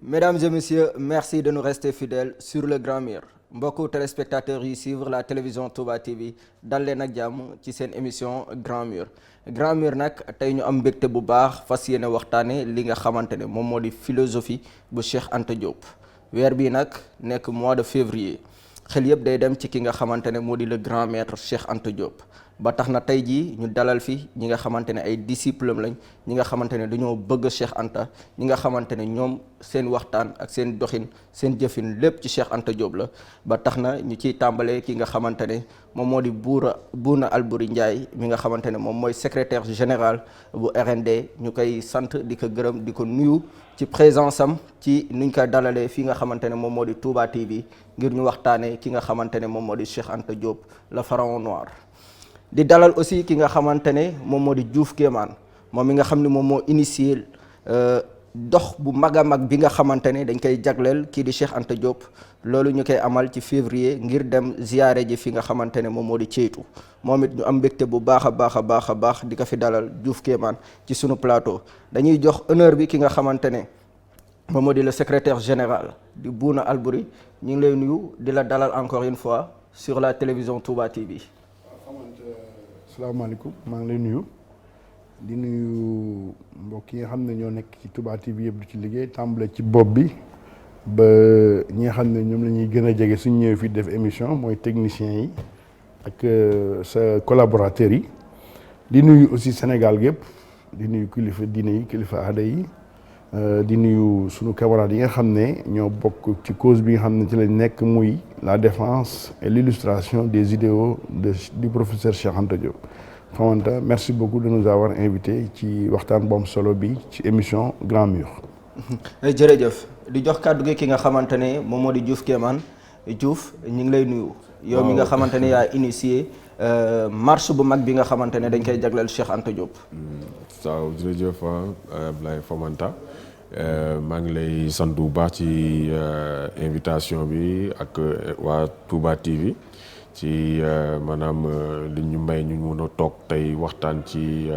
Mesdames et messieurs, merci de nous rester fidèles sur le Grand Mur mbokku téléspectateurs yi suivre la télévision Touba TV dal leen ak jàmm ci seen émission Grand Mur Grand Mur nag tey ñu am mbégte bu baax fas yéene waxtaane li nga xamante ne moom moo di philosophie bu Cheikh Anta Diop weer bii nag nekk mois de février xel yëpp day dem ci ki nga xamante ne moo di le grand maître Cheikh Anta Diop ba tax na tey jii ñu dalal fi ñi nga xamante ne ay disciples lañ ñi nga xamante ne dañoo bëgg Cheikh Anta ñi nga xamante ne ñoom seen waxtaan ak seen doxin seen jëfin lépp ci Cheikh Anta Diop la ba tax na ñu ciy tàmbalee ki nga xamante ne moom moo di Bouna Albouri Ndiaye mi nga xamante ne moom mooy secrétaire général bu RND ñu koy sant di ko gërëm di ko nuyu ci présence am ci nuñ koy dalalee fii nga xamante ne moom moo di Touba TV ngir ñu waxtaanee ki nga xamante ne moom moo di Cheikh Anta Diop le pharaon noir. di dalal aussi ki nga xamante ne moom moo di Diouf Kéemaan moom mi nga xam ne moom moo initié dox bu mag a mag bi nga xamante ne dañ koy jagleel kii di Cheikh Anta Diop loolu ñu koy amal ci février ngir dem ziyaare ji fi nga xamante ne moom moo di ceytu moom it ñu am mbégte bu baax a baax di ko fi dalal Diouf Kéemaan ci sunu plateau dañuy jox honneur bi ki nga xamante ne moom moo di le secrétaire général di Bouna Albouri ñu ngi lay nuyu di la dalal encore une fois sur la télévision Touba TV. asalaamaaleykum maa ngi lay nuyu di nuyu mbokk yi nga xam ne ñoo nekk ci Touba TV yëpp di ci liggéey tàmbale ci bopp bi ba ñi nga xam ne ñoom la ñuy gën a jege suñu ñëwee fii def émission mooy techniciens yi ak sa collaborateurs yi di nuyu aussi Sénégal gépp di nuyu kilifa diine yi kilifa aada yi di nuyu sunu camarades yi nga xam ne ñoo bokk ci cause bi nga xam ne ci lañ nekk muy la défense et l'illustration des idéaux du professeur Cheikh Anta Diop. Famanta merci beaucoup de nous avoir invités ci waxtaan bu am solo bi ci émission Grand Mur. jërëjëf di jox kàddu gi ki nga xamante ne moom moo di Diouf Kéemaan Diouf ñu ngi lay nuyu. yow mi nga xamante ne yaa initié marche bu mag bi nga xamante ne dañ koy jagleel Cheikh Anta Diop. waaw jërëjëf Ablaye Famanta. maa ngi lay sant bu baax ci invitation bi ak waa Touba TV ci maanaam li ñu may ñu mën a toog tey waxtaan ci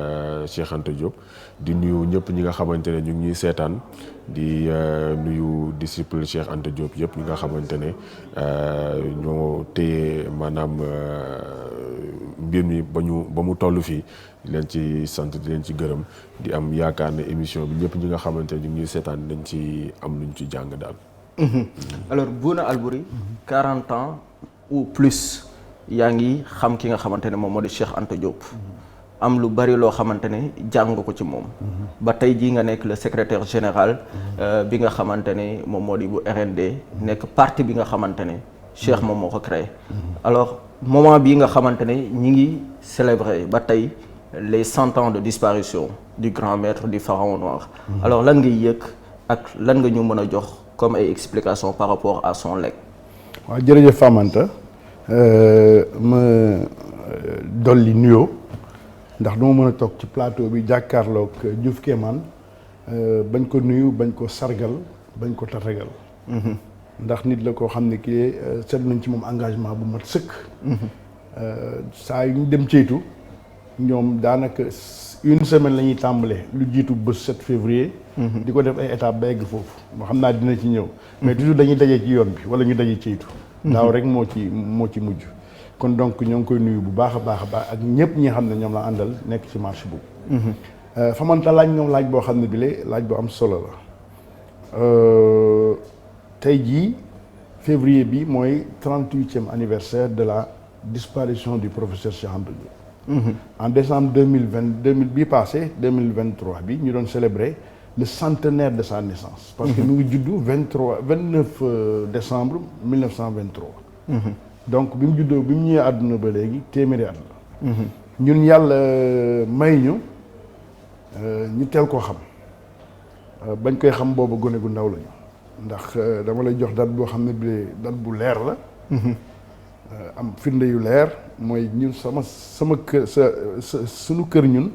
Cheikh Anta Diop di nuyu ñëpp ñi nga xamante ne ñu ngi ñuy seetaan di nuyu disciple Cheikh Anta Diop yëpp ñi nga xamante ne ñoo téye maanaam mbir mi ba mu toll fii di leen ci sant di leen ci gërëm di am yaakaar ne émission bi ñëpp ñi nga xamante ne ñu ngi seetaan dañ ci am luñ ci jàng daal. alors Bouna Albouri 40 ans ou plus yaa ngi xam ki nga xamante ne moom moo di Cheikh Anta Diop. am lu bari loo xamante ne jàng ko ci moom. ba tey jii nga nekk le secrétaire général bi nga xamante ne moom moo di bu RND nekk parti bi nga xamante ne Cheikh moom moo ko créé. alors moment bii nga xamante ne ñi ngi célébrer ba tey les 100 ans de disparition du grand maître du pharaon noir. alors lan ngay yëg ak lan nga ñu mën a jox comme ay explications par rapport à son legs. waaw jërëjëf Famanta ma dolli nuyoo ndax duma mën a toog ci plateau bi jàkkaarloog Diouf Kéemaan bañ ko nuyu bañ ko sargal bañ ko tatagal. ndax nit la koo xam ne kii seet nañ ci moom engagement bu mat sëkk. saa yu ñu dem ceytu ñoom daanaka une semaine la ñuy tàmbalee lu jiitu bés 7 février. di ko def ay étapes ba egg foofu moo xam naa dina ci ñëw. mais toujours dañuy daje ci yoon bi wala ñu daje ceytu. daaw rek moo ci mujj. kon donc ñoo ngi koy nuyu bu baax a baax ak ñëpp ñi nga xam ne ñoom la àndal nekk ci marché boobu. Famanta laaj ñoom laaj boo xam ne bile laaj bu am solo la. tey jii février bi mooy 38e anniversaire de la disparition du professeur Cheikh Anta Diop. En décembre 2020 bii passé 2023 bi ñu doon célébrer le centenaire de sa naissance. parce que mu ngi juddu 29 décembre 1923. donc bi mu juddoo bi mu ñëwee àdduna ba léegi téeméeri at la. ñun yàlla may ñu teel koo xam bañ koy xam boobu gone gu ndaw lañu. ndax dama lay jox date boo xam ne bi date bu leer la. am firnde yu leer mooy ñun sama kër sunu kër ñun.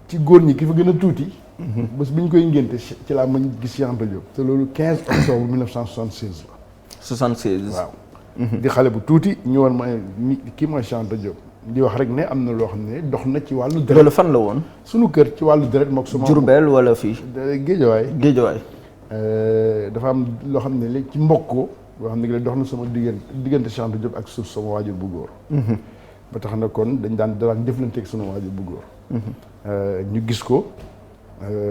ci góor ñi ki fa gën a tuuti. bés bi ñu koy ngénte ci laa ma gis Cheikh Anta Diop. te loolu 15 octobre 1976 la. 76 waaw. di xale bu tuuti ñu war ma kii mooy Cheikh Anta Diop. di wax rek ne am na loo xam ne dox na ci wàllu deret. loolu fan la woon. sunu kër ci wàllu deret mook suma Diourbel wala fii. Géejawaay. Géejawaay. dafa am loo xam ne léegi ci mbokkoo loo xam ne léegi dox na sama diggante Cheikh Anta Diop ak suuf sama waajur bu góor. ba tax na kon dañ daan jëflanteeg sunu waajur bu góor. ñu gis ko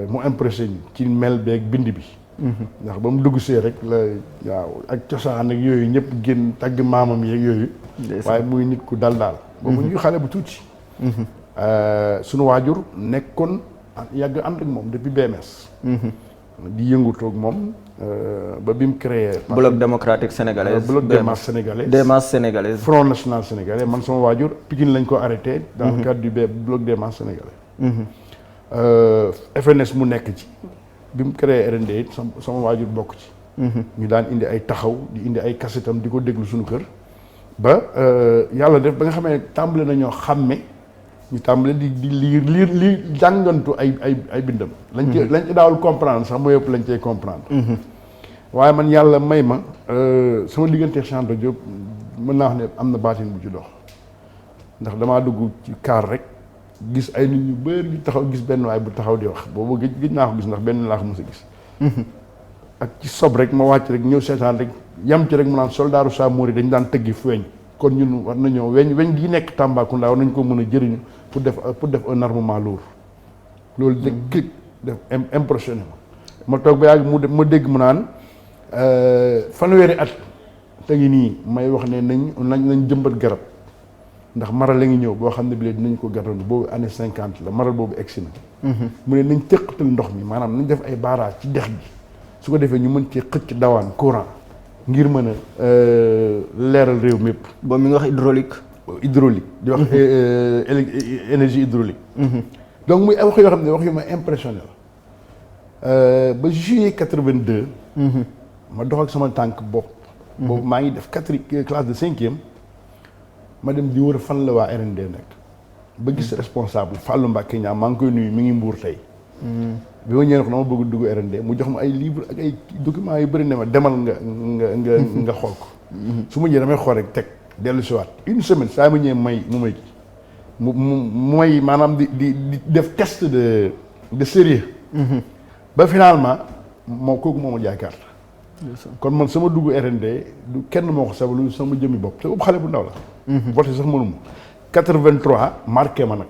mu impressionné ci mel beeg bind bi. ndax ba mu dugg see rek la waaw ak cosaan ak yooyu ñëpp génn tagg maamam yeeg yooyu. waaye muy nit ku dal daal. boobu ñuy xale bu tuuti. sunu waajur nekkoon yàgg ànd ak moom depuis BMS. di yëngutoog moom ba bi mu créé. bloc démocratique sénégalais. bloc des masses sénégalais. des masses sénégalaises. front national sénégalais man sama waajur Pikine lañ ko arrêté. dans le cadre du bloc des masses sénégalais. FNS mu nekk ci. bi mu créé RND it sama waajur bokk ci. ñu daan indi ay taxaw di indi ay kasetam di ko déglu suñu kër. ba yàlla def ba nga xamee tàmbale nañoo xàmme ñu tàmbale di liir jàngantu ay bindam. lañ ci daawul comprendre sax mooy yëpp lañ cay comprendre. waaye man yàlla may ma sama diggante Cheikh Anta Diop mën naa wax ne am na baatin bu ci dox ndax damaa dugg ci kaar rek. gis ay nit ñu bëri di taxaw gis benn waay bu taxaw di wax boobu gëj naa ko gis ndax benn laa ko mos a gis. ak ci sob rek ma wàcc rek ñëw seetaan rek yam ci rek mu naan soldaaru Samori dañ daan tëggi fu weñ kon ñun war nañoo weñ gi nekk Tambacounda war nañ ko mën a jëriñu pour def un armement lourd loolu de clic def impressionné ma toog ba yàgg ma dégg mu naan fanweeri at te ngi nii may wax ne nañ jëmbat garab. ndax maral la ngi ñëw boo xam ne bi dinañ ko gàttandu boobu année 50 la maral boobu egsi na. mu ne nañ tëqatal ndox mi maanaam nañ def ay barrage ci dex gi su ko defee ñu mën cee xëcc dawaan courant ngir mën a leeral réew mépp. boobu mi nga wax hydraulique di wax énergie hydraulique. donc muy wax yoo xam ne wax yu ma impressionné la ba juillet 82. ma dox ak sama tànk bopp. boobu maa ngi def classe de 5e. ma dem di wër fan la waa RND nekk ba gis responsable Fallou Mbacké Niang maa ngi koy nuyu mi ngi Mbuur tey. bi ma ñëwee ko dama bëgg dugg RND mu jox ma ay livre ak ay documents yu bëri ne ma demal nga xool ko. su ma ñëwee damay xool rek teg dellu si waat une semaine saa ma ñëwee mu may maanaam di def test de sérieux. ba finalement kooku moo ma jaay carte. kon man sama dugg RND du kenn moo ko sabalu sama jëmmi bopp te boobu xale bu ndaw la. voté sax mënuma 83 marqué ma nag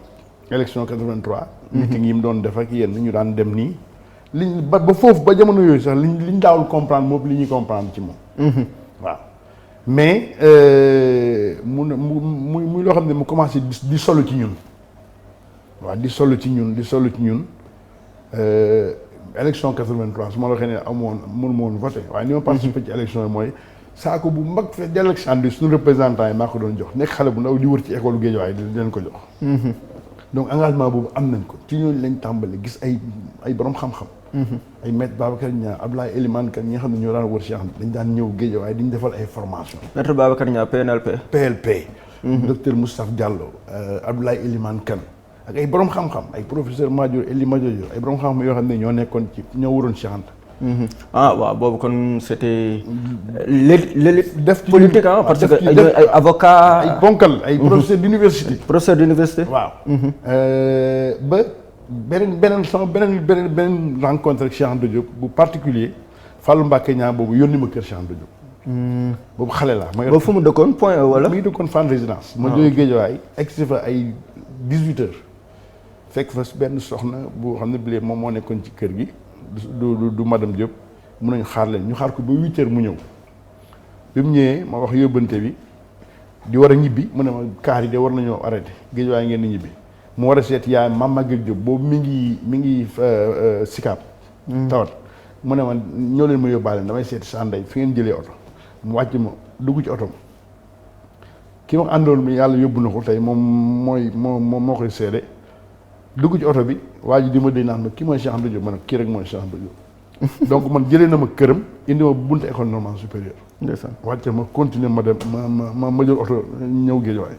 élection 83. meeting yi mu doon def ak yéen ñu daan dem nii. liñ ba foofu ba jamono yooyu sax liñ daawul comprendre moom li ñuy comprendre ci moom. waaw mais muy loo xam ne mu commencé di solo ci ñun. waaw di solo ci ñun. élection 83 su ma la waxee ne mënuma woon voté waaye ni ma participé ci élection yi mooy saako bu mag fe dell ak sànni suñu représentant yi maa ko doon jox nekk xale bu ndaw di wër ci école Guédiawaye di leen ko jox. donc engagement boobu am nañ ko ci ñooñu lañ tàmbali gis ay borom xam-xam. ay maître Babacar Niang Abdoulaye Elimane Kane ñi nga xam ne ñoo daan wër Cheikh dañ daan ñëw Guédiawaye di ñu defal ay formation. maître Babacar Niang PLP. docteur Moustapha Diallo Abdoulaye Elimane Kane ak ay borom xam-xam ay professeur Madior Eli Madior ay borom xam-xam yoo xam ne ñoo nekkoon ñoo waroon Cheikh Anta. waaw boobu kon c'était l'élite def politique parce que ay avocat ay ponkal ay professeur d'université. professeur d'université. waaw. ba beneen rencontre ak Cheikh Anta Diop bu particulier Fallou Mbacké Niang boobu yónni ma kër Cheikh Anta Diop. boobu xale la. boobu fu mu dëkkoon Point E wala. mi ngi dëkkoon Fann Résidence. ma jógee Guédiawaye egg si fa ay 18 heures. fekk fa benn soxna boo xam ne bii moom moo nekkoon ci kër gi du madame Diop mun nañu xaar leen ñu xaar ko ba 8 heures mu ñëw bi mu ñëwee ma wax yóbbante bi di war a ñibbi mu ne ma kaar yi de war nañoo arrêté géej waaye ngeen di ñibbi mu war a seet yaay Mame Maguette Diop boobu mi ngi Sicap tawat mu ne ma ñoo leen ma yóbbaale damay seet sa ndey fi ngeen jëlee oto mu wàcc ma dugg ci oto ki ma àndoon mi yàlla yóbbu na ko tey moom moo koy seede dugg ci oto bi waa ji di ma dee naan ma kii mooy Cheikh Anta Diop ma ne kii rek mooy Cheikh Anta Diop donc man jëlee na ma këram indi ma buntu école normale supérieure. ndeysaan wàcce ma continuer ma dem ma jël oto ñëw Guédiawaye.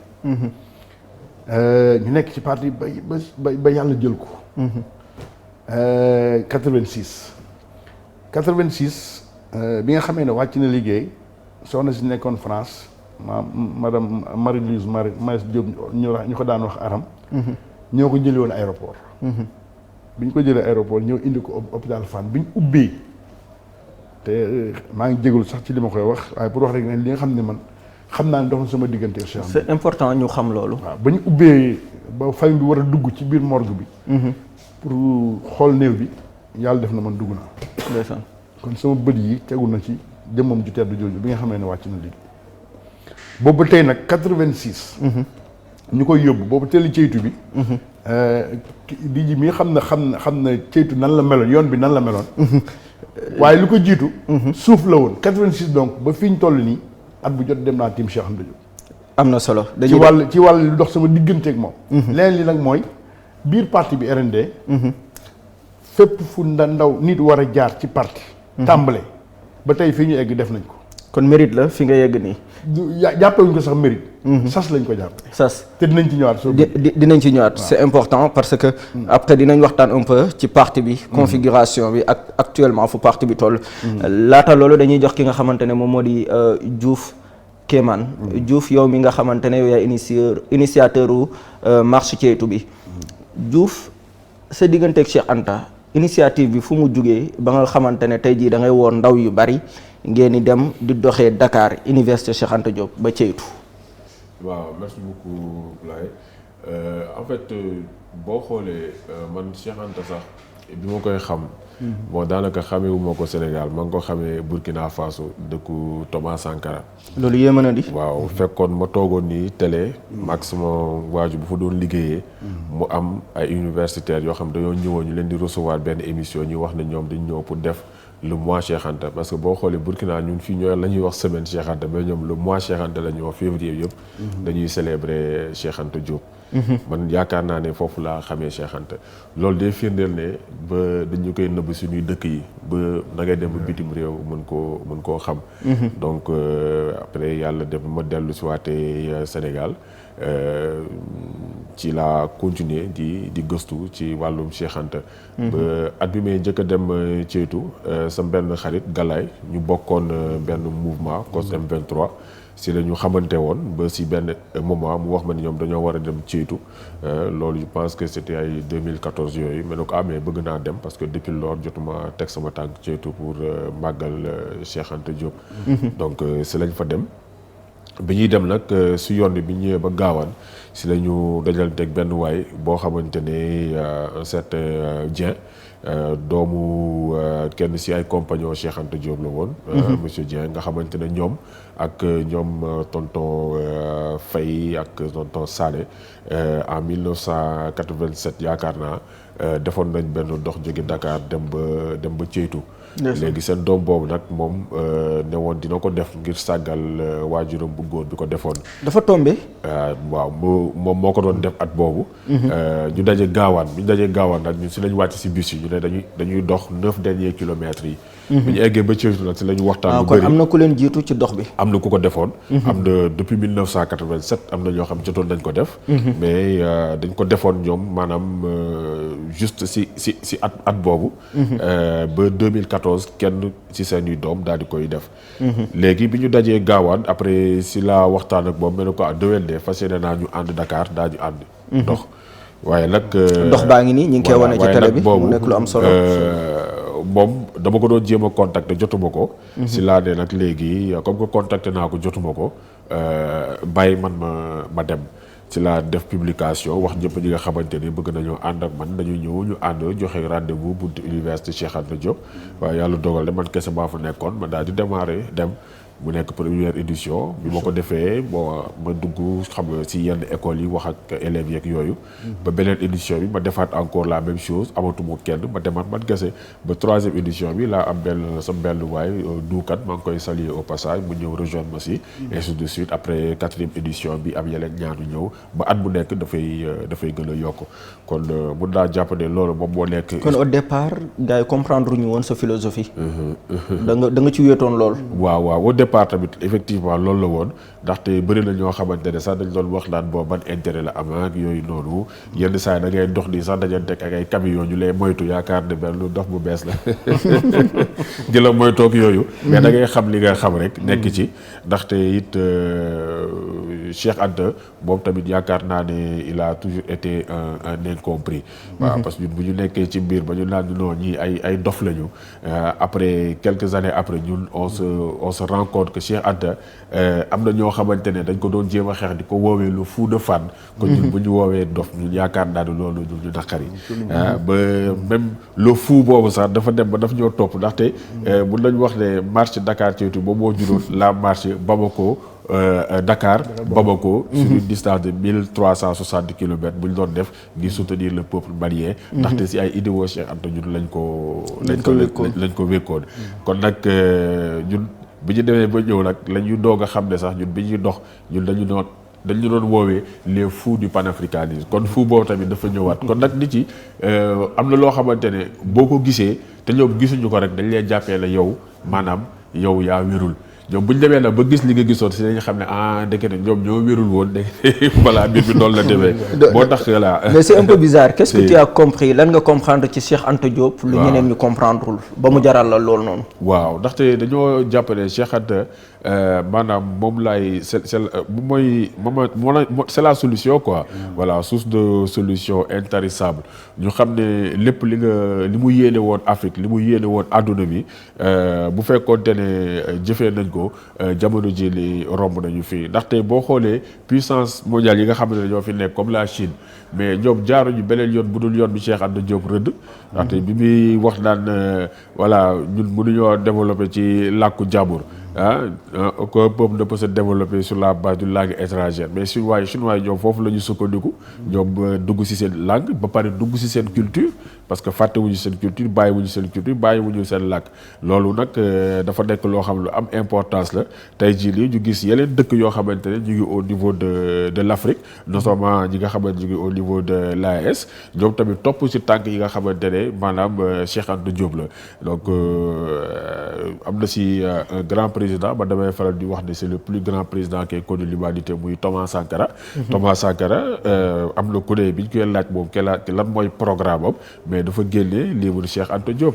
ñu nekk ci parti ba yàlla jël ko. 86 bi nga xamee ne wàcc na liggéey soxna si nekkoon France madame Marie-Louise Maïs Diop ñu ko daan wax Aram. ñoo ko jëlee woon aéroport. bi ñu ko jëlee aéroport ñëw indi ko hôpital Fann bi ñu ubbee te maa ngi jégalu sax ci li ma koy wax waaye pour wax rek ne li nga xam ne man xam naa ne dox na sama diggante Cheikh Anta. c'est important ñu xam loolu. waaw ba ñu ubbee ba famille bi war a dugg ci biir morgue bi. pour xool néew bi yàlla def na man dugg naa. ndeysaan. kon sama bët yi tegu na ci jëmmam ju tedd jooju bi nga xamee ne wàcc na liggéey. boobu tey nag 86. ñu koy yóbbu boobu teel ceytu bi. di ji mi xam na ceytu nan la meloon yoon bi nan la meloon. waaye lu ko jiitu. suuf la woon 86 donc ba fi ñu toll nii at bu jot dem naa tiim Cheikh Anta Diop. am na solo ci wàll lu dox sama digganteeg moom. leneen li nag mooy biir parti bi RND. fépp fu ndaw nit war a jaar ci parti. tàmbale ba tey fii ñu egg def nañ ko. kon mérite la fi nga yegg nii. jàppewuñ ko sax mérite. sas lañ ko jàpp. sas te dinañ ci ñëwaat. dinañ ci ñëwaat c'est important parce que après dinañ waxtaan un peu ci parti bi. configuration bi ak actuellement fu parti bi toll. laata loolu dañuy jox ki nga xamante ne moom moo di Diouf Kémane. Diouf yow mi nga xamante ne yow yaay initiateur u marche ceytu bi. Diouf sa digganteeg Cheikh Anta initiative bi fu mu jugee ba nga xamante ne tey jii da ngay woon ndaw yu bari ngeen di dem di doxee Dakar Université Cheikh Anta Diop ba ceytu. waaw merci beaucoup Blay en fait boo xoolee man Cheikh Anta sax bi ma koy xam. bon daanaka xamee ko Sénégal ma ngi ko xamee Burkina Faso dëkku Thomas Sankara. loolu yéeme na di. waaw fekkoon ma toogoon nii télé. maag sama waaju bu fa doon liggéeyee. mu am ay universitaires yoo xam dañoo ñëwoon ñu leen di recevoir benn émission ñu wax ne ñoom dañ ñëw pour def le mois Cheikh Anta parce que boo xoolee Burkina ñun fii ñoo la ñuy wax semaine Cheikh Anta mais ñoom le mois Cheikh Anta la ñuy wax février yëpp. dañuy célébrer Cheikh Anta Diop. man yaakaar naa ne foofu laa xamee Cheikh Anta loolu day firndeel ne ba dañu koy nëbb suñuy dëkk yi ba na ngay dem ba bitim réew mën koo xam. donc après yàlla def ma dellu si waatee Sénégal ci laa continuer di gëstu ci wàllum Cheikh Anta. ba at bi may njëkk a dem ceytu sa benn xarit Galaay ñu bokkoon benn mouvement COS M23. si la ñu xamante woon ba si benn moment mu wax ma ni ñoom dañoo war a dem ceytu loolu je pense que c'était ay 2014 yooyu ma ne ko mais bëgg naa dem parce que depuis lors jotuma teg sama tànk ceytu pour màggal Cheikh Anta Diop. donc si lañ fa dem bi ñuy dem nag si yoon bi ñëwee ba gaawaan si la ñu dajalanteeg benn waay boo xamante ne un certain Dieng doomu kenn si ay compagnon Cheikh Anta Diop la woon. monsieur Dieng nga xamante ne ñoom ak ñoom tonton Faye ak tonton Sané en 1987 yaakaar naa defoon nañ benn dox jóge Dakar dem ba ceytu. léegi seen doom boobu nag moom ne woon dina ko def ngir sàggal waajuram bu góor bi ko defoon. dafa tombé. waaw moom moo ko doon def at boobu. ñu daje gaawaan bi ñu dajee gaawaan nag ñun si lañ wàcc si bus yi ñu ne dañuy dox 9 derniers kilomètres yi. bi ñu eggee ba Thiès nag si la ñu waxtaan. lu bëri kon am na ku leen jiitu ci dox bi. am na ku ko defoon. am na depuis 1987 am na ñoo xam jotoon nañ ko def. mais dañ ko defoon ñoom maanaam juste si at boobu. ba 2014 kenn ci seeni doom daal di koy def. léegi bi ñu dajee gaawaan après si la waxtaan ak moom mel ne ko déwén de fas yéene naa ñu ànd Dakar daal di ànd. dox waaye nag. dox baa ngi nii ñu ngi koy wane ci télé bi mu nekk lu am solo. moom dama ko doon jéem a contacter jotuma ko. si laa ne nag léegi comme que contacter naa ko jotuma ko bàyyi man ma dem. ci laa def publication wax ñëpp ñi nga xamante ni bëgg nañoo ànd ak man dañuy ñëw ñu ànd joxe rendez-vous buntu université Cheikh Anta Diop. waaye yàlla dogal de man kese maa fa nekkoon ma daal di démarrer dem. mu nekk première édition bi ma ko defee bon ma dugg xam nga si yenn écoles yi wax ak élèves yeeg yooyu. ba beneen édition bi ma defaat encore la même chose amatuma kenn ma demaat man kese ba troisième édition bi laa am benn waay duukat maa ngi koy saluer au passage mu ñëw rejoindre ma si. ainsi de suite après quatrième édition bi am yeneen ñaanu ñëw ba at bu nekk dafay gën a yokk kon mun naa jàpp ne loolu moom moo nekk. kon au départ gars yi comprendre ñu woon sa philosophie. da nga ci wéetoon lool. waaw départ tamit effectivement loolu la woon ndaxte bëri na ñoo xamante ne sax dañ doon wax naan boo ban intérêt la am ak yooyu noonu yenn saa yi da ngay dox nii sax dajante ak ay camion ñu lay moytu yaakaar ne benn dox bu bees la di la moytoog yooyu mais da ngay xam li nga xam rek nekk ci ndaxte it Cheikh Anta moom tamit yaakaar naa ne il a toujours été un incompris. waaw parce que ñun bu ñu nekkee ci mbir ba ñu naan non ñii ay dof lañu après quelques années après ñun on se rend compte que Cheikh Anta am na ñoo xamante ne dañ ko doon jéem a xeex di ko woowee le fou de Fann. kon ñun bu ñu woowee dof ñun yaakaar naa ne loolu ñun ñu naqari. ba même le fou boobu sax dafa dem ba daf ñoo topp ndaxte mun nañu wax ne marche Dakar Thiétou boobu moo juróon la marche Bamako. Dakar Bamako sur une distance de 1360 kilomètres bu ñu doon def ngir soutenir le peuple malien. ndaxte si ay idéaux Cheikh Anta ñun lañ ko wékkoon. kon nag ñun bi ñu demee ba ñëw nag la ñu doog a xam ne sax ñun bi ñuy dox ñun dañu doon woowee les fous du panafricanisme kon fou boobu tamit dafa ñëwaat kon nag nit yi am na loo xamante ne boo ko gisee te ñoom gisuñu ko rek dañ leen jàppee la yow maanaam yow yaa wérul. ñoom bu ñu demee nag ba gis li nga gisoon si dañu xam ne ndekete ñoom ñoo wérul woon ndekete voilà mbir bi noonu la demee. moo tax voilà. mais c'est un peu bizarre. qu'est-ce que tu as compris lan nga comprendre ci Cheikh Anta Diop. lu ñeneen ñu comprendrewul ba mu jaral la loolu noonu. waaw ndaxte dañoo jàpp ne Cheikh Anta maanaam moom laay c'est la solution quoi. voilà source de solution intarissable ñu xam ne lépp li mu yéene woon Afrique li mu yéene woon àdduna bi bu fekkoonte ne jëfee nañ ko jamono ji li romb nañu fii ndaxte boo xoolee puissance mondiale yi nga xam ne dañoo fi nekk comme la Chine mais ñoom jaaruñu beneen yoon bu dul yoon bi Cheikh Anta Diop rëdd. ndaxte bi muy wax naan voilà ñun mënuñoo développer ci làkku jàmbur. que peuple ne peut se développer sur la base d'une langue étrangère mais chinois yi ñoom foofu la ñu sukkandiku ñoom dugg ci seen langue ba pare dugg ci seen culture parce que fàttewuñu seen culture bàyyiwuñu seen làkk loolu nag dafa nekk loo xam lu am importance la tey jii lii ñu gis yeneen dëkk yoo xamante ne ñu ngi au niveau de l'Afrique notamment ñi nga xamante ñu ngi au niveau de l'AES ñoom tamit topp ci tànk yi nga xamante ne maanaam Cheikh Anta Diop la donc am na ci un grand président ba damay faral di wax ne c'est le plus grand président qui ait connu l'humanité muy Thomas Sankara. Thomas Sankara am na ku ne bi ñu koy laaj moom lan mooy programme am mais dafa génnee livre Cheikh Anta Diop.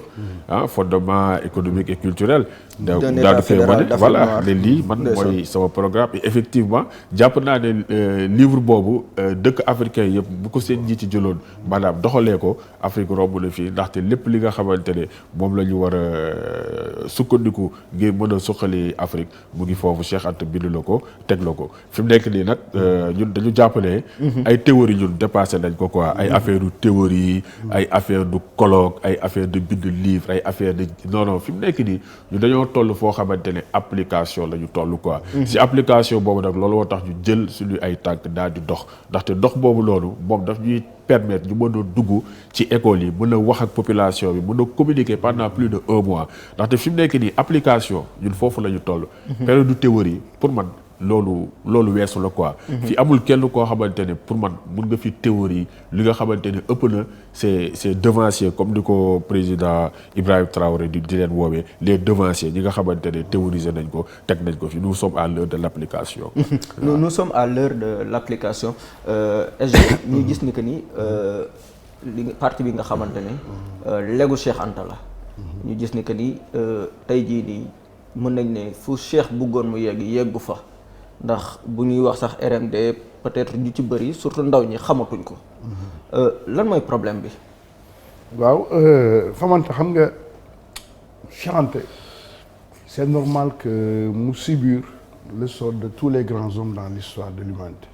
fondement économique et culturel. daal di koy wane voilà ne lii man mooy sama programme et effectivement jàpp naa ne livre boobu dëkk africain yëpp bu ko seen njiit ci jëloon maanaam doxalee ko Afrique romb na fii ndaxte lépp li nga xamante ne moom la ñu war a sukkandiku ngir mën a suqali Afrique mu ngi foofu Cheikh Anta bind la ko teg la ko fi mu nekk nii nag ñun dañu jàpp ne ay théorie ñun dépassé nañ ko quoi ay affaire du théorie ay affaire du colloque ay affaire de bind livre ay affaire de non fi mu nekk nii ñu dañoo toll foo xamante ne application la ñu toll quoi si application boobu nag loolu moo tax ñu jël suñu ay tànk daal di dox ndaxte dox boobu loolu moom daf ñuy permettre ñu mën a dugg ci école yi mën a wax ak population bi mën a communiquer pendant plus de 1 mois ndaxte fi mu nekk nii application ñun foofu la ñu toll. période du théorie pour man loolu weesu la quoi. fi amul kenn koo xamante ne pour man mun nga fi théorie li nga xamante ne ëpp na c'est devancier comme ni ko président Ibrahima Traoré di leen woowee les devanciers ñi nga xamante ne théoriser nañ ko teg nañ ko fi nous sommes à l'heure de l'application. nous sommes à l'heure de l'application ñu gis ni que ni parti bi nga xamante ne legu Cheikh Anta la. ñu gis ni que ni tey jii nii mën nañ ne fu Cheikh bëggoon mu yeggu fa ndax bu ñuy wax sax RMD peut-être ñu ci bëri surtout ndaw ñi xamatuñ ko. lan mooy problème bi. waaw Famanta xam nga Cheikh Anta c'est normal que mu subir le sort de tous les grands hommes dans l'histoire de l'humanité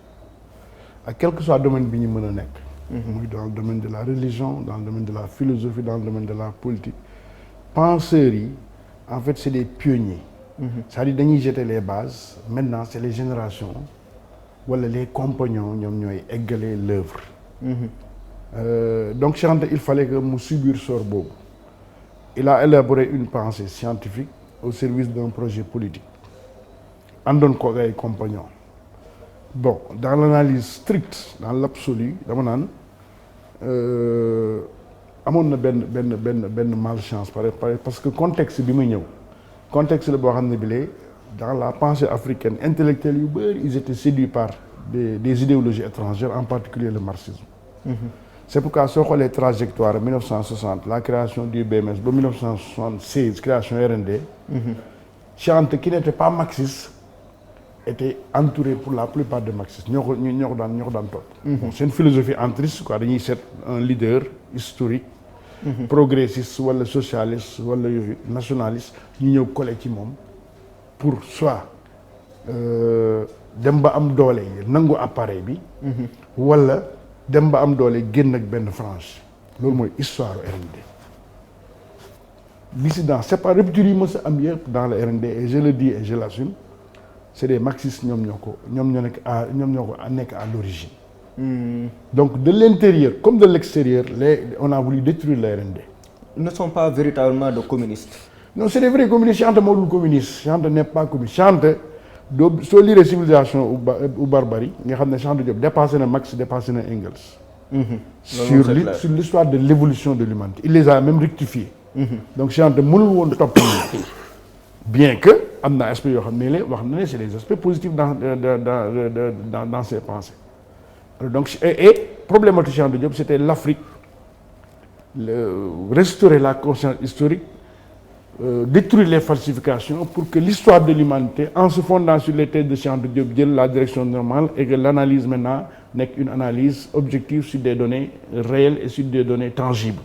ak quel que soit domaine bi ñu mën a nekk. muy dans le domaine de la religion dans le domaine de la philosophie dans le domaine de la politique penseurs yi en fait c'est des pionniers. c'est-à-dire dañuy jeter les bases maintenant c'est les générations wala les compagnons ñoom ñooy égaler l'œuvre. Donc Cheikh Anta il fallait que mu subir sort boobu il a élaboré une pensée scientifique au service d'un projet politique àndoon ko ay compagnons bon dans l'analyse stricte dans l'absolu dama naan amoon na benn malchance parce que contexte bi muy ñëw contexte la boo xam ne bi dans la pensée africaine intellectuelle yu bëri ils étaient séduits par des idéologies étrangères en particulier le marxisme. C'est pourquoi soo xoolee trajectoire 1960 la création du BMS ba 1976 création RND. Cheikh Anta qui n'était pas marxiste étaient entourés pour la plupart de marxistes ñoo ko daan topp. Bon c'est une philosophie entriste quoi dañuy seet un leader historique. Progressiste wala socialiste wala yooyu nationaliste ñu ñëw collé ci moom pour soit dem ba am doole nangu appareil bi. wala dem ba am doole génn ak benn frange loolu mooy histoire RND. dissidence c'est pas rupture yi mës a am yëpp dans le RND et je le dis et je l'assume c'est des marxistes ñoom ñoo nekk à l'origine. Donc de l'intérieur comme de l'extérieur on a voulu détruire le RND. Ils ne sont pas véritablement de communistes. Non c'est des vrais communistes. Cheikh Anta moo dul communiste. Cheikh Anta n'est pas communiste. Cheikh Anta soo lire Civilisation ou Barbarie nga xam ne Cheikh Anta Diop dépassé na Marx dépassé na Engels. Sur l'histoire de l'évolution de l'humanité il les a même rectifiés. Donc Cheikh Anta mënul woon topp bien que am na aspect yoo xam ne wax na ne c'est des aspects positifs dans ses pensées. Donc et problématique Cheikh Anta Diop c'était l'Afrique restaurer la conscience historique, détruire les falsifications pour que l'histoire de l'humanité en se fondant sur les thèses de Cheikh Anta Diop jël la direction normale et que l'analyse maintenant nekk une analyse objective sur des données réelles et sur des données tangibles.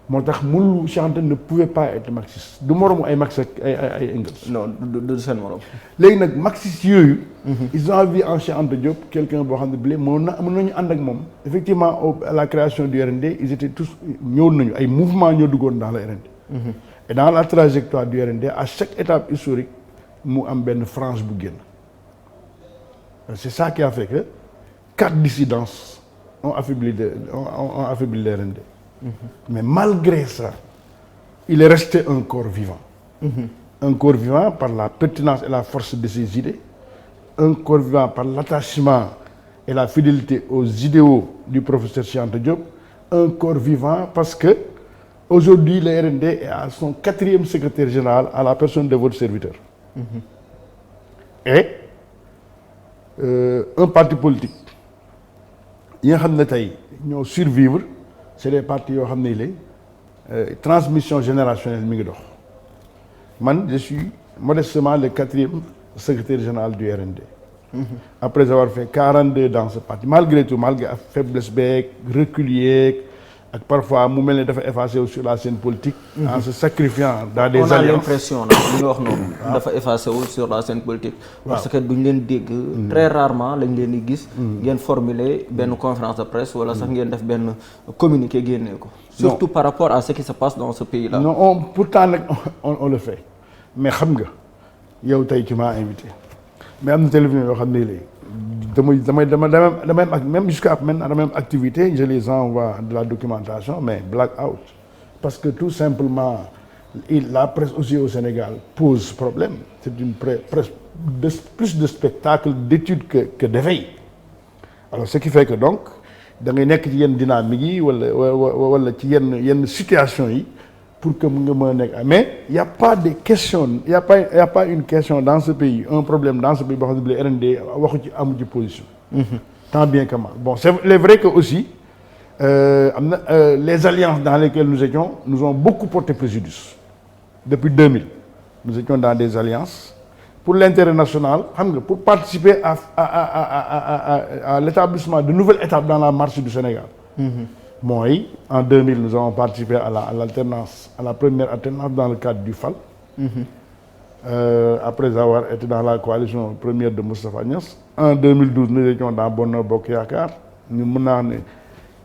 moo tax mënul Cheikh Anta ne pouvait pas être marxiste du moromu ay Marx ak ay Engels. Non du seen morom. léegi nag marxiste yooyu. ils ont vu en Cheikh Anta Diop quelqu'un boo xam ne bii mën nañu ànd ak moom. effectivement à la création du RND ils étaient tous ñëw nañu ay mouvements ñoo duggoon dans le RND. et dans la trajectoire du RND à chaque étape historique mu am benn frange bu génn. c'est ça qui a fait que 4 dissidences ont affaibli le RND. Mais malgré ça, il est resté un corps vivant. Un corps vivant par la pertinence et la force de ses idées, un corps vivant par l'attachement et la fidélité aux idéaux du professeur Cheikh Anta Diop, un corps vivant parce que aujourd'hui le RND est à son 4e secrétaire général à la personne de votre serviteur. Et un parti politique yi nga xam ne tey ñoo survivre. C'est des partis yoo xam ne transmission générationnelle mi ngi dox man je suis modestement le 4e secrétaire général du RND. Après avoir fait 42 dans ce parti malgré tout malgré faiblesse beeg recul yeeg ak parfois mu mel ne dafa effacé sur la scène politique. En se sacrifiant dans des alliances. On a l'impression nag li nga wax noonu. dafa effacé wu sur la scène politique. parce que duñ leen dégg. très rarement lañ leen di gis. ngeen formuler benn conférence de presse wala sax ngeen def benn communiqué génnee ko. surtout par rapport à ce qui se passe dans ce pays là. Non pourtant nag on le fait mais xam nga yow tey tu m'as invité mais am na télévision yoo xam ne léegi. Même jusqu'à maintenant, même activité, je les envoie de la documentation, mais black out. Parce que tout simplement, la presse aussi au Sénégal pose problème. C'est une presse plus de spectacle, d'études que d'éveil. Alors ce qui fait que donc, dans les dynamiques ou une situation, pour que mais il n'y a pas de question, il y a pas une question dans ce pays, un problème dans ce pays, le RND a une position. Tant bien que mal. Bon, c'est vrai que aussi, les alliances dans lesquelles nous étions nous ont beaucoup porté préjudice. Depuis 2000, nous étions dans des alliances pour l'intérêt national, pour participer à l'établissement de nouvelles étapes dans la marche du Sénégal. Moi, en 2000, nous avons participé à l'alternance, à la première alternance dans le cadre du FAL. Après avoir été dans la coalition première de Moustapha Niasse. En 2012, nous étions dans Benno Bokk Yaakaar.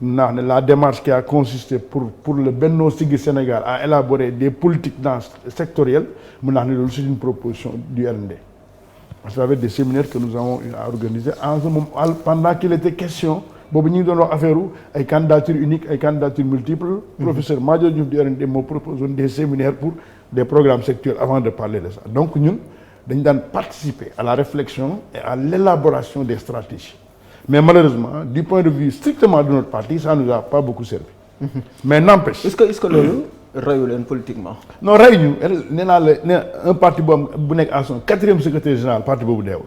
La démarche qui a consisté pour le Benno Siggil Sénégal à élaborer des politiques sectorielles, c'est une proposition du RND. Parce qu'il y avait des séminaires que nous avons organisés en ce moment, pendant qu'il était question. Boobu ñu ngi doon wax affaire ay candidatures uniques ay candidatures multiples. Professeur Madior Diouf du RND moo proposé des séminaires pour des programmes sectoriels avant de parler de ça. Donc ñun dañu daan participer à la réflexion et à l'élaboration des stratégies. Mais malheureusement du point de vue strictement de notre parti ça nous a pas beaucoup servi. Mais n'empêche. Est-ce que loolu reyu leen politiquement. Non reyu ñu nee naa la un parti bu nekk à son 4e secrétaire général parti boobu deewul.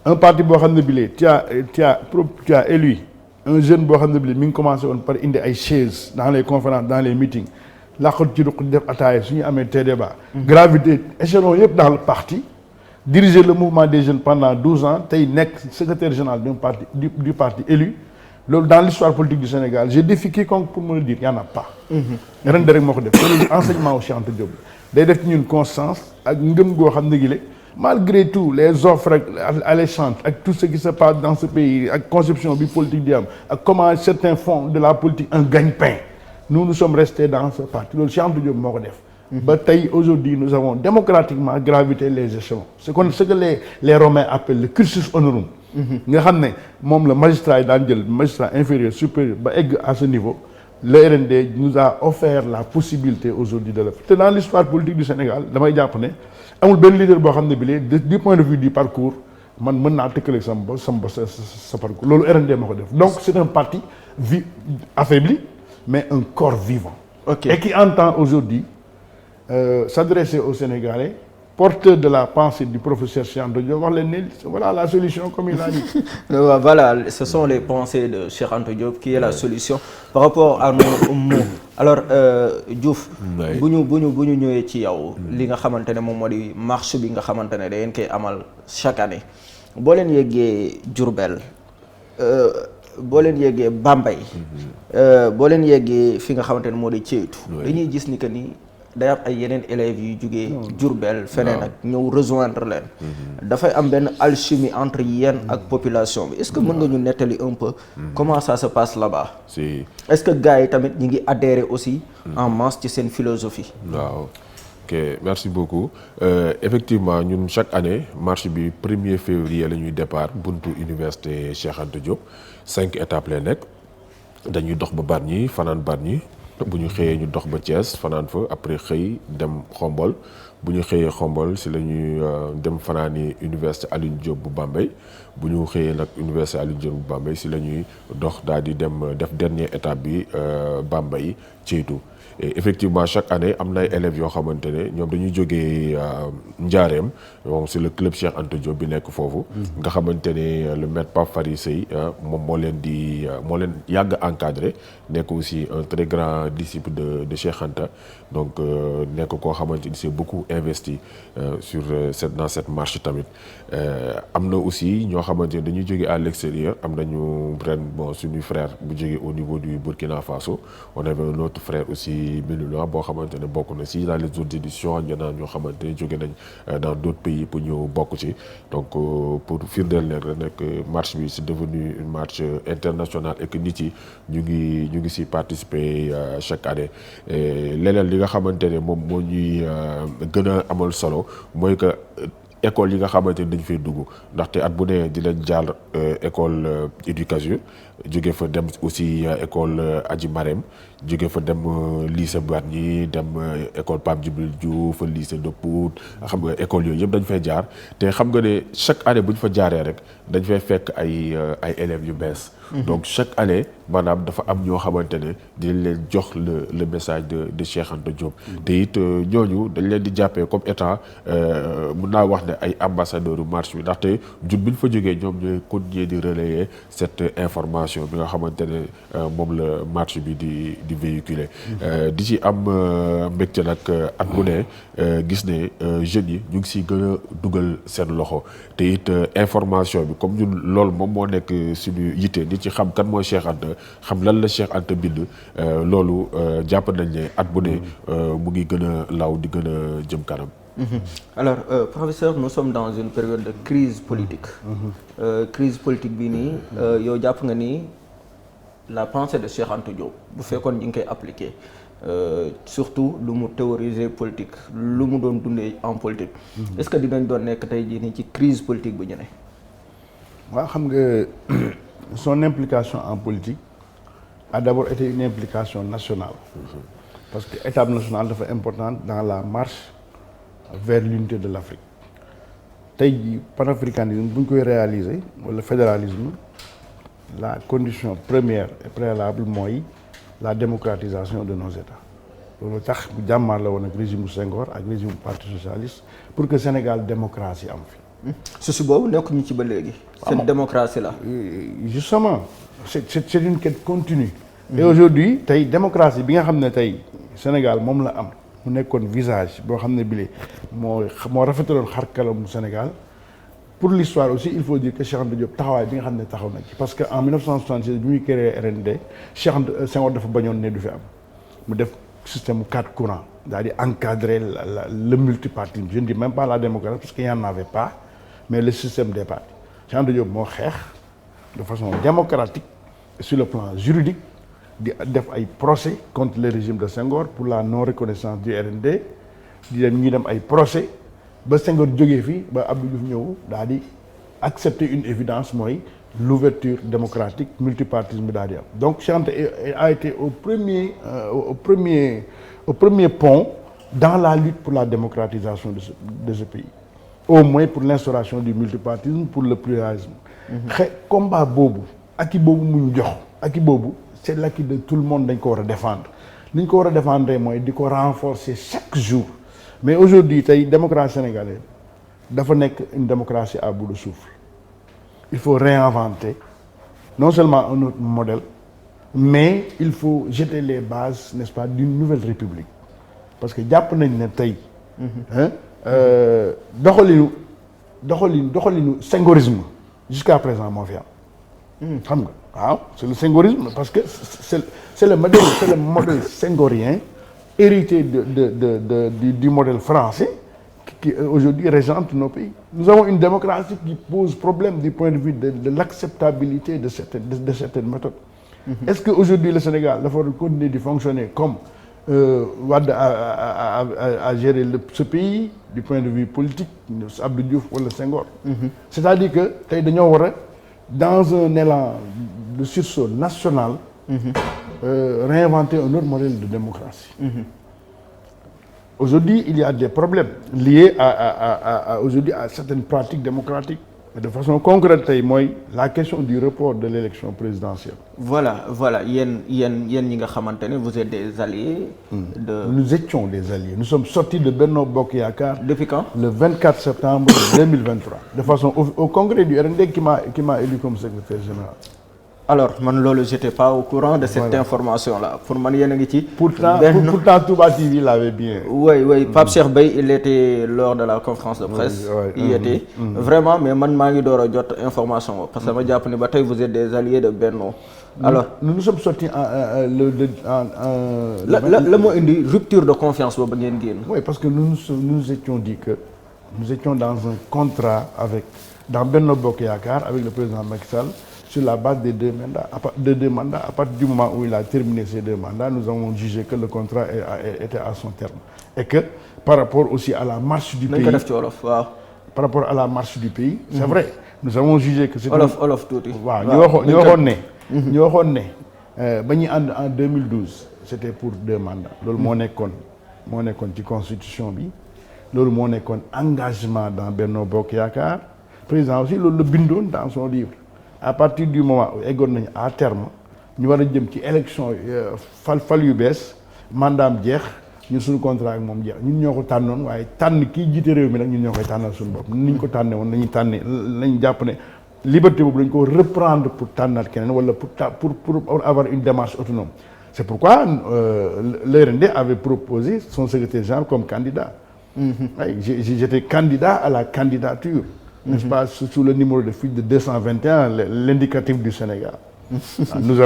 Un parti boo xam ne bii tu as élu un jeune boo xam ne bii mi ngi commencé woon par indi ay chaises dans les conférences dans les meetings laqatu ci ruq def ataaya su ñu amee tee débat. Gravité échelon yëpp dans le parti diriger le mouvement des jeunes pendant 12 ans tey nekk secrétaire général d'un parti du parti élu loolu dans l'histoire politique du Sénégal je défie quiconque pour me le dire y en a pas. ren de rek moo ko def loolu enseignement au Cheikh Anta Diop day def ci ñun constance ak ngëm goo xam ne gi malgré tout les offres ak alléchantes ak tout ce qui se passe dans ce pays ak conception bi politique di am ak comment certains font de la politique un gagne-pain nous sommes restés dans ce parti loolu Cheikh Anta Diop moo ko def. ba tey aujourd'hui nous avons démocratiquement gravité les échelons ce que les Romains appellent le cursus honorum. nga xam ne moom la magistrat yi daan jël magistrat inférieur supérieur ba egg à ce niveau le RND nous a offert la possibilité aujourd'hui de le faire te dans l'histoire politique du Sénégal damay jàpp ne amul benn leader boo xam ne bi du point de vue du parcours man mën naa tëkkaleeg sa parcours loolu RND moo ko def donc c'est un parti affaibli mais un corps vivant. Okay. Et qui entend aujourd'hui s'adresser aux Sénégalais porteur de la pensée du professeur Cheikh Anta Diop wax leen ne voilà la solution comme il a dit. Voilà, ce sont les pensées de Cheikh Anta Diop qui est la solution par rapport à nos mots. Alors Diouf bu ñu ñëwee ci yow li nga xamante ne moom moo di marche bi nga xamante ne da ngeen koy amal chaque année boo leen yeggee Diourbel boo leen yeggee Bambey boo leen yeggee fi nga xamante ne moo di Ceytu dañuy gis ni que ni day am ay yeneen élèves yu jugee Diourbel feneen ak ñëw rejoindre leen dafay am benn alchimie entre yéen ak population bi est-ce que mën nga ñu nettali un peu comment ça se passe là-bas est-ce que gars yi tamit ñi ngi adhérer aussi en masse ci seen philosophie waaw ok merci beaucoup effectivement ñun chaque année marche bi 1er février la ñuy départ buntu université Cheikh Anta Diop 5 étapes lay nekk dañuy dox ba Bargny fanaan Bargny bu ñu xëyee ñu dox ba Thiès fanaan fa après xëy dem Xombol bu ñu xëyee Xombol si la ñuy dem fanaani université Alioune Diop bu Bambey bu ñu xëyee nag université Alioune Diop bu Bambey si la ñuy dox daal di dem def dernière étape bi Bambey Ceytu et effectivement chaque année am na ay élèves yoo xamante ne ñoom dañuy jógee Njaareem donc c'est le club Cheikh Anta Diop bi nekk foofu nga xamante ne le maître Pape Fary Sey moom moo leen yàgg encadré nekk aussi un très grand disciple de Cheikh Anta donc nekk koo xamante ni c'est beaucoup investi dans cette marche tamit am na aussi ñoo xamante ne dañuy jógee à l'extérieur am nañu ren suñu frère bu jógee au niveau du Burkina Faso on avait un autre frère aussi Melula boo xamante ne bokk na si dans les autres éditions ñeneen ñoo xamante ne jóge nañ dans d'autres pays pour ñëw bokk ci donc pour firndeel leen rek nekk marche bi c'est devenu une marche internationale et que nit yi ñu ngi si participer chaque année leneen li nga xamante ne moom moo ñuy gën a amal solo mooy que école yi nga xamante ni dañ fay dugg ndaxte at bu ne di leen jaar école éducation jóge fa dem aussi école Adji Marème jóge fa dem lycée Bargny dem école Pape Djibril Diouf lycée de Pout xam nga école yooyu yëpp dañ fay jaar te xam nga ne chaque année bu ñu fa jaaree rek dañ fay fekk ay élèves yu bees donc chaque année maanaam dafa am ñoo xamante ne dinañ leen jox le message de Cheikh Anta Diop te it ñooñu dañ leen di jàppee comme état mun naa wax ne ay ambassadeurs yu marche bi ndaxte jun bi ñu fa jógee ñoom ñooy continuer di relayer cette information bi nga xamante ne moom la marche bi di véhiculer di ci am mbégte nag at bu ne gis ne jeunes yi ñu ngi siy gën a dugal seen loxo te it information bi comme ñun loolu moom moo nekk suñu yitte di ci xam kan mooy Cheikh Anta xam lan la Cheikh Anta bind loolu jàpp nañ ne at bu ne mu ngi gën a law di gën a jëm kanam. Alors professeur, nous sommes dans une période de crise politique. Crise politique bi nii yow jàpp nga ni la pensée de Cheikh Anta Diop bu fekkoon ñu ngi koy appliquer surtout lu mu théoriser politique lu mu doon dundee en politique. Est-ce que dinañ doon nekk tey jii nii ci crise politique bu ñu ne. waaw xam nga son implication en politique a d'abord été une implication nationale. Parce que étape nationale dafa importante dans la marche vers l'unité de l'Afrique. Tey jii panafricanisme bu ñu koy réaliser wala fédéralisme la condition première et préalable mooy la démocratisation de nos États. loolu tax bu jàmmaar la woon ak régime Senghor ak régime parti socialiste pour que Sénégal démocratie am fi. su boobu nekkuñu ci ba léegi. cette démocratie là. Justement c'est une quête continue. Et aujourd'hui tey démocratie bi nga xam ne tey Sénégal moom la am mu nekkoon visage boo xam ne bile moo rafetaloon xar kanamu Sénégal. Pour l'histoire aussi il faut dire que Cheikh Anta Diop taxawaay bi nga xam ne taxaw na ci parce que en 1976 bi muy créé RND Senghor dafa bañoon ne du fi am mu def système 4 courants daal di encadrer le multipartisme je ne dis même pas la démocratie parce qu'il n'y en avait pas mais le système des partis Cheikh Anta Diop moo xeex de façon démocratique sur le plan juridique di def ay procès contre le régime de Senghor pour la non reconnaissance du RND ñuy dem ay procès ba Senghor jógee fii ba Abdou Diouf ñëw daal di accepter une évidence mooy l'ouverture démocratique multipartisme bi daal di am donc Cheikh Anta a été au premier pont dans la lutte pour la démocratisation de ce pays au moins pour l'instauration du multipartisme pour le pluralisme combat boobu acquis boobu mu ñu jox acquis boobu c'est l'acquis de tout le monde dañ ko war a défendre li ñu ko war a défendre mooy di ko renforcer chaque jour mais aujourd'hui tey démocratie sénégalaise dafa nekk une démocratie à bout de souffle il faut réinventer non seulement un autre modèle mais il faut jeter les bases n'est-ce pas d'une nouvelle république parce que jàpp nañ ne tey doxalinu sengorisme jusqu'à présent moo fi am xam nga waaw c'est le sengorisme parce que c'est le modèle senghorien hérité du modèle français qui aujourd'hui régente nos pays. Nous avons une démocratie qui pose problème du point de vue de l'acceptabilité de certaines méthodes. Est-ce qu'aujourd'hui le Sénégal dafa war a continuer de fonctionner comme Wade a géré ce pays du point de vue politique, Abdou Diouf wala Senghor. C'est-à-dire que tey dañoo war a dans un élan de sursaut national réinventer un autre modèle de démocratie. Aujourd'hui, il y a des problèmes liés aujourd'hui à certaines pratiques démocratiques. Et de façon concrète tey mooy la question du report de l'élection présidentielle. Voilà yéen ñi nga xamante ne vous êtes des alliés. Nous étions des alliés. Nous sommes sortis de Benno Bokk Yaakaar. Depuis quand? Le 24 septembre 2023. De façon au congrès du RND qui m'a élu comme secrétaire général. Alors man loolu j'étais pas au courant de cette information là pour man yéen a ngi ci. Pourtant Touba TV l'avait bien. Oui Pape Cheikh Beye il était lors de la conférence de presse. Il était vraiment mais man maa ngi door a jot information parce que ma jàpp ni ba tey vous êtes des alliés de Benno. Alors nous sommes sortis la moo indi rupture de confiance boobu ngeen génn. Oui parce que nous étions dit que nous étions dans un contrat dans Benno Bokk Yaakaar avec le président Macky Sall. Sur la base des deux mandats, à partir du moment où il a terminé ces 2 mandats, nous avons jugé que le contrat était à son terme. Et que par rapport aussi à la marche du pays, par rapport à la marche du pays, c'est vrai, nous avons jugé que c'était... Olof tuuti. waaw ñu waxoon ne ba ñuy ànd en 2012 c'était pour 2 mandats. Loolu moo nekkoon ci constitution bi. Loolu moo nekkoon engagement dans Benno Bokk Yaakaar. Président aussi loolu la bindoon dans son livre. À partir du moment où eggoon nañu à terme ñu war a jëm ci élection fal yu bees mandaam jeex ñun suñu contrat ak moom jeex ñun ñoo ko tànnoon waaye tànn kii jiite réew mi nag ñun ñoo koy tànnal suñu bopp ni ñu ko tànnee woon lañu jàpp ne liberté boobu dañ ko reprendre pour tànnaat keneen wala pour avoir une démarche autonome. C'est pourquoi le RND avait proposé son secrétaire général comme candidat. J'étais candidat à la candidature. N'est-ce pas, sous le numéro de fiche de 221, l'indicatif du Sénégal. Nous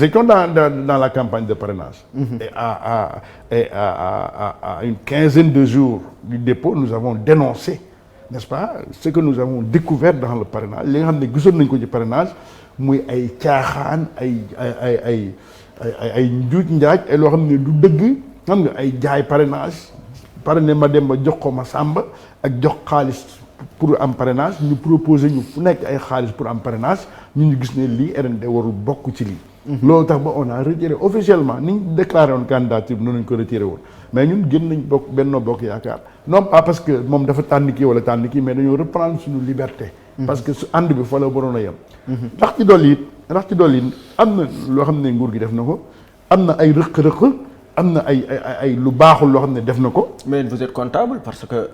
étions dans la campagne de parrainage. Et à une quinzaine de jours du dépôt, nous avons dénoncé, n'est-ce pas, ce que nous avons découvert dans le parrainage. Les gens qui ont découvert le parrainage, muy ay caaxaan ay njuuj njaaj ay loo xam ne du dëgg xam nga ay jaay parrainage parrainé ma dem ba jox ko ma sàmba ak jox xaalis pour am parrainage ñu proposé ñu fu nekk ay xaalis pour am parrainage ñu gis ne lii RND warul bokk ci lii. loolu tax ba on a retiré officiellement ni ñu déclaré woon candidature bi noonu lañ ko retiré woon mais ñun gën nañ bokk Benno Bokk Yaakaar non pas parce que moom dafa tànn kii wala tànn kii mais dañoo reprendre suñu liberté. parce que su ànd bi fa la waroon a yem. ndax ci dolli it am na loo xam ne nguur gi def na ko am na ay rëq-rëq am na ay lu baaxul loo xam ne def na ko. mais vous êtes comptable parce que.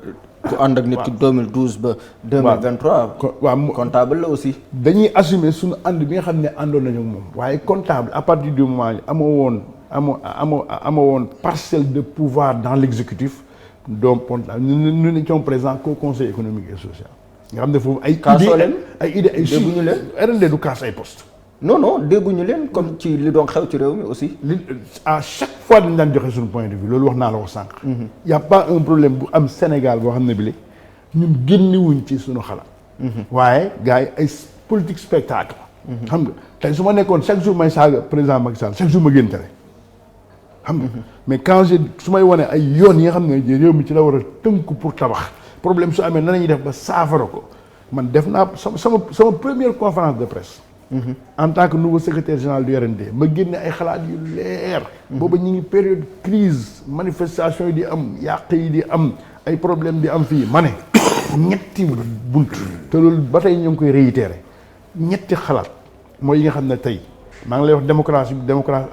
ku ànd ak nit ki 2012 ba 2023. waaw comptable la aussi. dañuy assumer suñu ànd bi nga xam ne àndoon nañu ak moom waaye comptable à partir du moment amoo woon amoo woon parcelle de pouvoir dans l'exécutif donc nous n'étions présents qu'au conseil économique et social nga xam ne foofu ay idée dégguñu leen RND du kaas ay poste non dégguñu leen comme ci li doon xew ci réew mi aussi. À chaque fois dañ daan joxe suñu point de vue loolu wax naa la ko sànq. y a pas un problème bu am Sénégal boo xam ne bi ñun génnewuñ ci suñu xalaat. waaye gars yi ay politique spectacle. xam nga tey su ma nekkoon chaque jour may saaga président Macky Sall chaque jour ma génn tere. xam nga mais quand su may wane ay yoon yi nga xam ne réew mi ci la war a tënku pour tabax problème su amee nan la ñuy def ba saafara ko man def naa sama première conférence de presse. en tant que nouveau secrétaire général du RND ma génne ay xalaat yu leer. booba ñu ngi période crise manifestation yi di am yàq yi di am ay problème di am fii ma ne ñetti bunt te loolu ba tey ñu ngi koy réitérer ñetti xalaat mooy yi nga xam ne tey maa ngi lay wax démocratie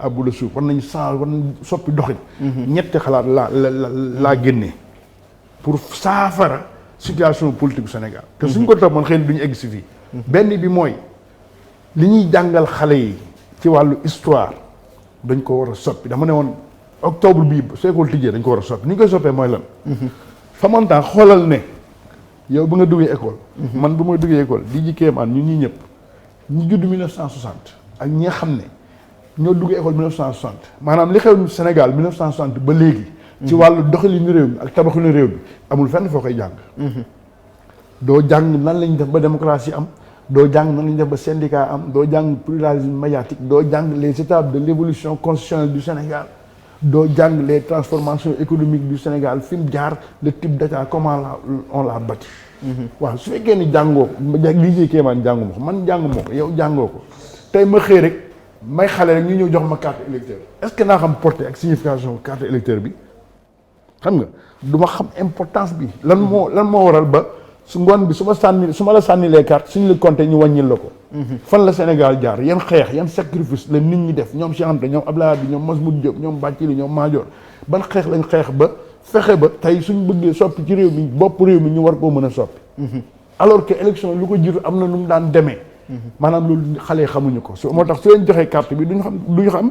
à bout de souffle war nañu changer war nañu soppi doxin. ñetti xalaat laa génnee pour saafara situation politique du Sénégal. te suñ ko topp man xëy na duñu egg si fii. benn bi mooy. li ñuy jàngal xale yi ci wàllu histoire dañ ko war a soppi dama ne woon octobre bii su école tijjee dañ ko war a soppi ni ñu koy soppee mooy lan. famantaan xoolal ne yow ba nga duggee école. man bu ma duggee école di ji kéemaan ñun ñii ñëpp ñu judd 1960 ak ñi nga xam ne ñoo duggee école 1960 maanaam li xew Sénégal 1960 ba léegi. ci wàllu doxalinu réew mi ak tabaxinu réew mi amul fenn foo koy jàng. doo jàng nan lañ def ba démocratie am. doo jàng nan la ñuy def ba syndicat am doo jàng pluralisme médiatique doo jàng les étapes de l'évolution constitutionnelle du Sénégal doo jàng les transformations économiques du Sénégal fi mu jaar le type d'état comment on l'a bâti. waaw su fekkee ni jàngoo ko liggéey Kéemaan jàngu ma ko man jàngu ma ko yow jàngoo ko tey ma xëy rek may xale rek ñu ñëw jox ma carte électeur est-ce que naa xam portée ak signification carte électeur bi xam nga du ma xam importance bi lan moo waral ba. su ngoon bi su ma la sànni les cartes suñu la compté ñu wàññil la ko. fan la Sénégal jaar yan xeex yan sacrifice la nit ñi def ñoom Cheikh Anta ñoom Abdoulaye Wade ñoom Masmoud Diop ñoom Bathily ñoom Madior ban xeex lañ xeex ba fexe ba tey suñ bëggee soppi ci réew mi bopp réew mi ñu war koo mën a soppi. alors que élection lu ko jiitu am na nu mu daan demee. maanaam loolu xale xamuñu ko moo tax su leen joxee carte bi duñu xam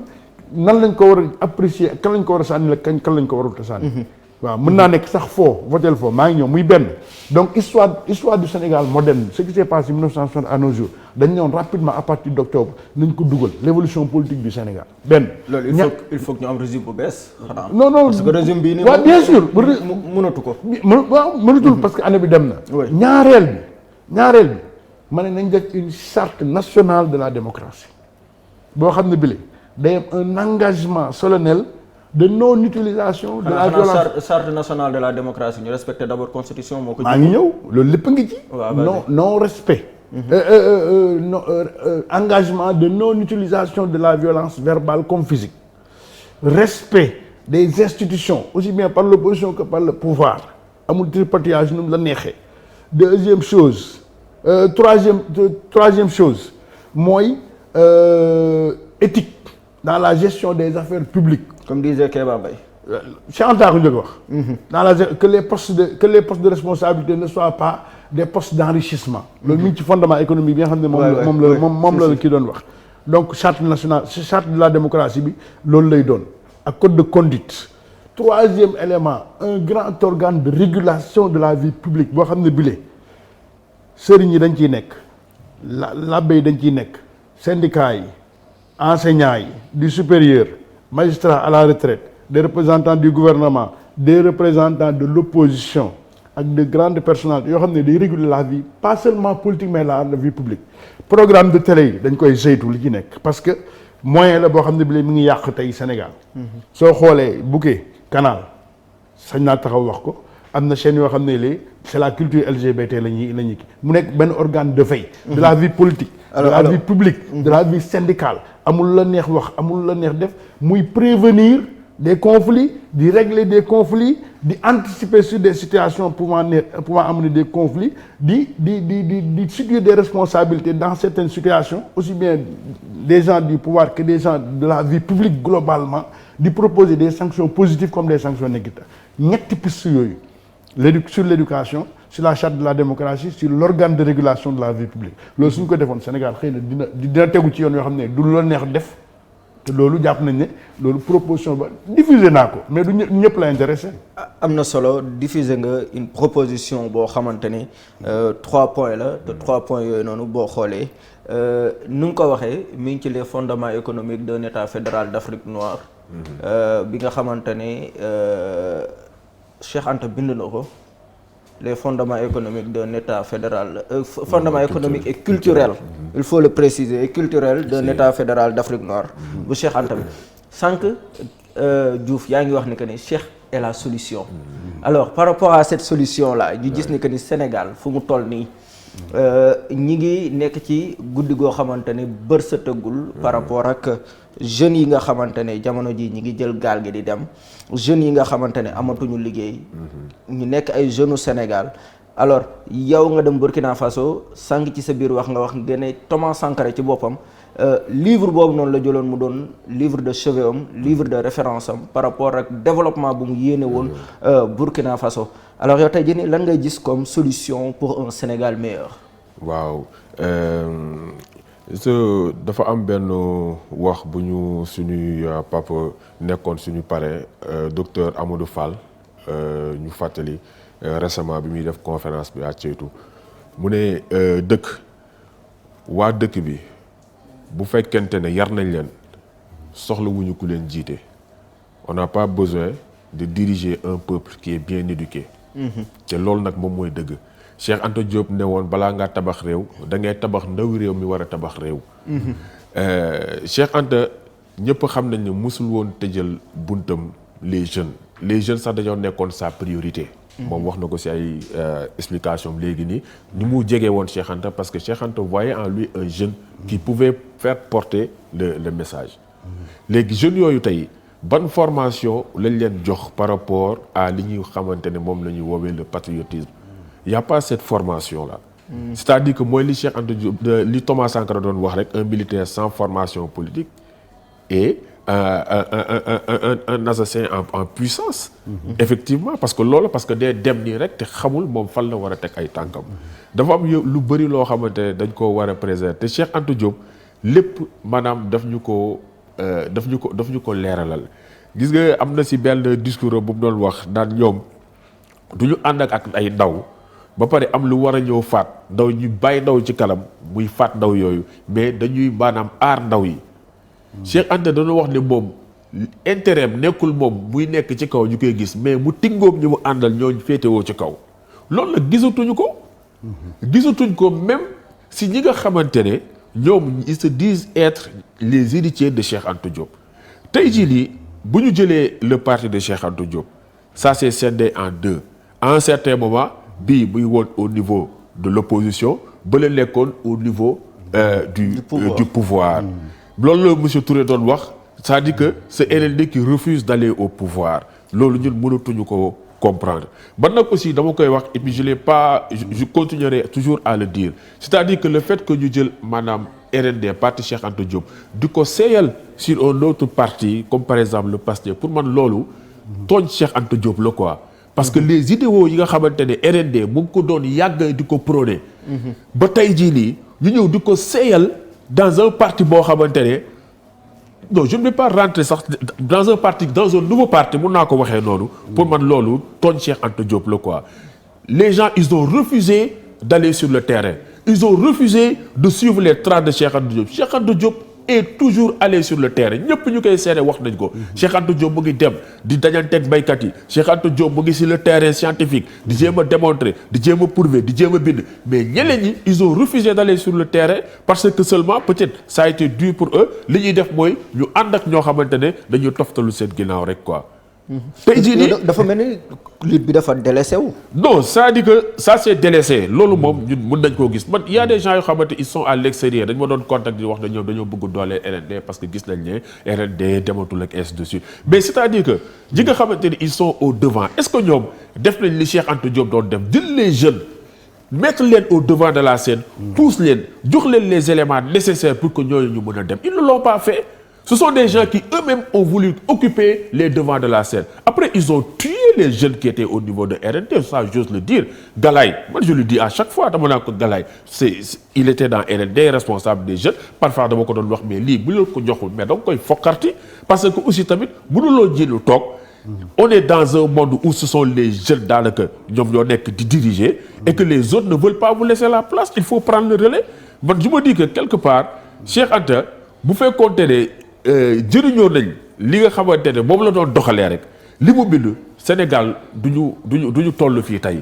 nan lañ ko war a apprécier kan lañ ko war a sànni la kan lañ ko warul a sànni. waaw mën naa nekk sax votel faux maa ngi ñëw muy benn donc histoire du Sénégal moderne ce qui s'est passé 1960 à nos jours dañ ñëwoon rapidement à partir d'octobre nañ ko dugal l'évolution politique du Sénégal benn. loolu il faut que ñu am régime bu bees. xanaa non parce que régime bii nii. waaw bien sûr mënatu ko. mënatul parce que année bi dem na. ñaareel bi ma ne nañ def une charte nationale de la démocratie boo xam ne bile day am un engagement solennel. de non-utilisation de la violence. Charte nationale de la démocratie ñu respecter d'abord constitution moo ko. maa ngi ñëw loolu lépp ngi ci. non respect. Engagement de non-utilisation de la violence verbale comme physique. Respect des institutions aussi bien par l'opposition que par le pouvoir amul tripatouillage nu mu la neexee. Deuxième chose troisième chose mooy éthique dans la gestion des affaires publiques. comme disait Kéba Mbaye. Cheikh Anta ko njëkk wax. que les postes de responsabilité ne soient pas des postes d'enrichissement. loolu mi ngi ci fondement économique bi nga xam ne moom la kii doon wax. donc charte nationale charte de la démocratie bi loolu lay doon ak code de conduite. troisième élément un grand organe de régulation de la vie publique boo xam ne bile sëriñ yi dañ ciy nekk l'abbé yi dañ ciy nekk syndicats yi enseignants yi du supérieur. magistrats à la retraite des représentants du gouvernement des représentants de l'opposition ak de grandes personnalités yoo xam ne day réguler la vie pas seulement politique mais la vie publique programme de télé yi dañ koy saytu li ci nekk parce que moyen la boo xam ne bi mi ngi yàq tey Sénégal soo xoolee bouquet canal sañ naa taxaw wax ko am na chaîne yoo xam ne léegi c'est la culture LGBT la ñuy kii mu nekk benn organe de veille de la vie politique de la vie publique de la vie syndicale amul la neex wax amul la neex def muy prévenir des conflits di régler des conflits di anticiper sur des situations pouvant amener des conflits di situer des responsabilités dans certaines situations aussi bien des gens du pouvoir que des gens de la vie publique globalement di proposer des sanctions positives comme des sanctions négatives ñetti piste yooyu sur l'éducation sur la charte de la démocratie sur l'organe de régulation de la vie publique loolu suñ ko defoon Sénégal xëy na dina tegu ci yoon yoo xam ne du la neex def te loolu jàpp nañ ne loolu proposition ba diffusé naa ko mais du ñëpp la intéressé. am na solo diffuser nga une proposition boo xamante ni 3 points la te 3 points yooyu noonu boo xoolee nu nga ko waxee mi ngi ci les fondements économiques d'un état fédéral d'Afrique noire. bi nga xamante ni Cheikh Anta bind na ko. Les fondements économiques d'un état fédéral fondements économiques et culturels il faut le préciser et culturel d'un état fédéral d'Afrique noire bu Cheikh Anta bi sànq Diouf yaa ngi wax ni que ni Cheikh est la solution alors par rapport à cette solution là ñu gis ni que ni Sénégal fu mu toll nii ñi ngi nekk ci guddi goo xamante ni bër sa tëggul par rapport ak jeunes yi nga xamante ne jamono ji ñi ngi jël gaal gi di dem jeunes yi nga xamante ne amatuñu liggéey ñu nekk ay jeunes u Sénégal alors yow nga dem Burkina Faso sànq ci sa biir wax nga wax nga ne Thomas Sankara ci boppam livre boobu noonu la jëloon mu doon livre de chevet am livre de référence am par rapport ak développement bu mu yéene woon Burkina Faso alors yow tey jii nii lan ngay gis comme solution pour un Sénégal meilleur. waaw dafa am benn wax bu ñu suñuy papa nekkoon suñu parrain docteur Amadou Fall ñu fàttali récemment bi muy def conférence bi à Ceytu mu ne waa dëkk bi bu fekkente ne yar nañ leen soxlawuñu ku leen jiite on n'a pas besoin de diriger un peuple qui est bien éduqué. te loolu nag moom mooy dëgg. Cheikh Anta Diop ne woon balaa ngaa tabax réew da ngay tabax ndaw réew mi war a tabax réew. Cheikh Anta ñëpp xam nañ ne mosul woon tëjal buntam les jeunes sax dañoo nekkoon sa priorité. moom wax na ko ci ay explication léegi nii ni mu jege woon Cheikh Anta parce que Cheikh Anta voyait en lui un jeune qui pouvait faire porter le message. léegi jeunes yooyu tey ban formation lañ leen jox par rapport à li ñuy xamante ne moom la ñuy woowee le patriotisme. Il y a pas cette formation là. C'est-à-dire que mooy li Cheikh Anta Diop li Thomas Sankara doon wax rek un militaire sans formation politique et un assassin en puissance. Effectivement parce que day dem nii rek te xamul moom fan la war a teg ay tànkam. dafa am lu bëri loo xamante ne dañ koo war a préserver te Cheikh Anta Diop lépp maanaam daf ñu ko leeralal gis nga am na si benn discours bu mu doon wax naan ñoom du ñu ànd ak ay ndaw. ba pare am lu war a ñëw faat ndaw ñu bàyyi ndaw ci kanam muy faat ndaw yooyu mais dañuy maanaam aar ndaw yi. Cheikh Anta dañoo wax ne moom intérêt am nekkul moom muy nekk ci kaw ñu koy gis mais mu tingoom ñi mu àndal ñooñu féetewoo ci kaw loolu nag gisatuñu ko. gisatuñ ko même si ñi nga xamante ne ñoom ils se disent être les héritiers de Cheikh Anta Diop. tey jii lii bu ñu jëlee le parti de Cheikh Anta Diop ça s'est scindé en deux à un certain moment. bii buy woon au niveau de l'opposition ba la nekkoon au niveau du pouvoir loolu la monsieur Touré doon wax c'est-à-dire que c'est RND qui refuse d'aller au pouvoir loolu ñun mënatuñu ko comprendre ba nag aussi dama koy wax et puis je continuerai toujours à le dire c'est-à-dire que le fait que ñu jël maanaam RND parti Cheikh Anta Diop di ko seeyal sur un autre parti comme par exemple le PASTEF pour man loolu tooñ Cheikh Anta Diop la quoi. parce que les idéaux yi nga xamante ne RND mu ngi ko doon yàgg di ko prôné. ba tey jii nii ñu ñëw di ko seeyal dans un parti boo xamante ne non je ne vais pas rentrer sax dans un nouveau parti mun naa ko waxee noonu. pour man loolu tooñ Cheikh Anta Diop la quoi. les gens ils ont refusé d'aller sur le terrain ils ont refusé de suivre les traces de Cheikh Anta Diop Cheikh Anta Diop est toujours allé sur le terrain ñëpp ñu koy seede wax nañ ko. Cheikh Anta Diop mu ngi dem di dajanteeg baykat yi Cheikh Anta Diop mu ngi sur le terrain scientifique di jéem a démontrer di jéem a prouver di jéem a bind mais ñeneen ñi ils ont refusé d'aller sur le terrain parce que seulement peut-être ça a été dur pour eux li ñuy def mooy ñu ànd ak ñoo xamante ne dañuy toftalu seen ginnaaw rek quoi. tey jii nii dafa mel ni lutte bi dafa délaissé wu. non c'est-à-dire que ça c'est délaissé loolu moom ñun mën nañ koo gis man y a des gens yoo xamante ils sont à l'extérieur dañ ma doon contact di wax ne ñoom dañoo bëgg doole RND parce que gis nañ ne RND dematul ak ainsi de suite mais c'est-à-dire que ñi nga xamante ni ils sont au devant est-ce que ñoom def nañ li Cheikh Anta Diop doon def jël les jeunes mettre leen au devant de la scène pousse leen jox leen les éléments nécessaires pour que ñooñu ñu mën a dem ils ne l'ont pas fait. Ce sont des gens qui eux-mêmes ont voulu occuper les devants de la scène. Après, ils ont tué les jeunes qui étaient au niveau de RNT, ça j'ose le dire. Galaye, moi je le dis à chaque fois, Galaye, il était dans RNT, responsable des jeunes. Parfois, dama ko doon wax mais lii bu leen ko joxul mais donc koy fokkarti parce que aussi tamit mënuloo ji lu toog. On est dans un monde où ce sont les jeunes daanaka ñoom ñoo nekk di diriger et que les autres ne veulent pas vous laisser la place. Il faut prendre le relais. Man je me dis que quelque part Cheikh Anta bu fekkoonte ne jëriñoo nañ li nga xamante ne moom la doon doxalee rek li mu bind Sénégal du ñu toll fii tey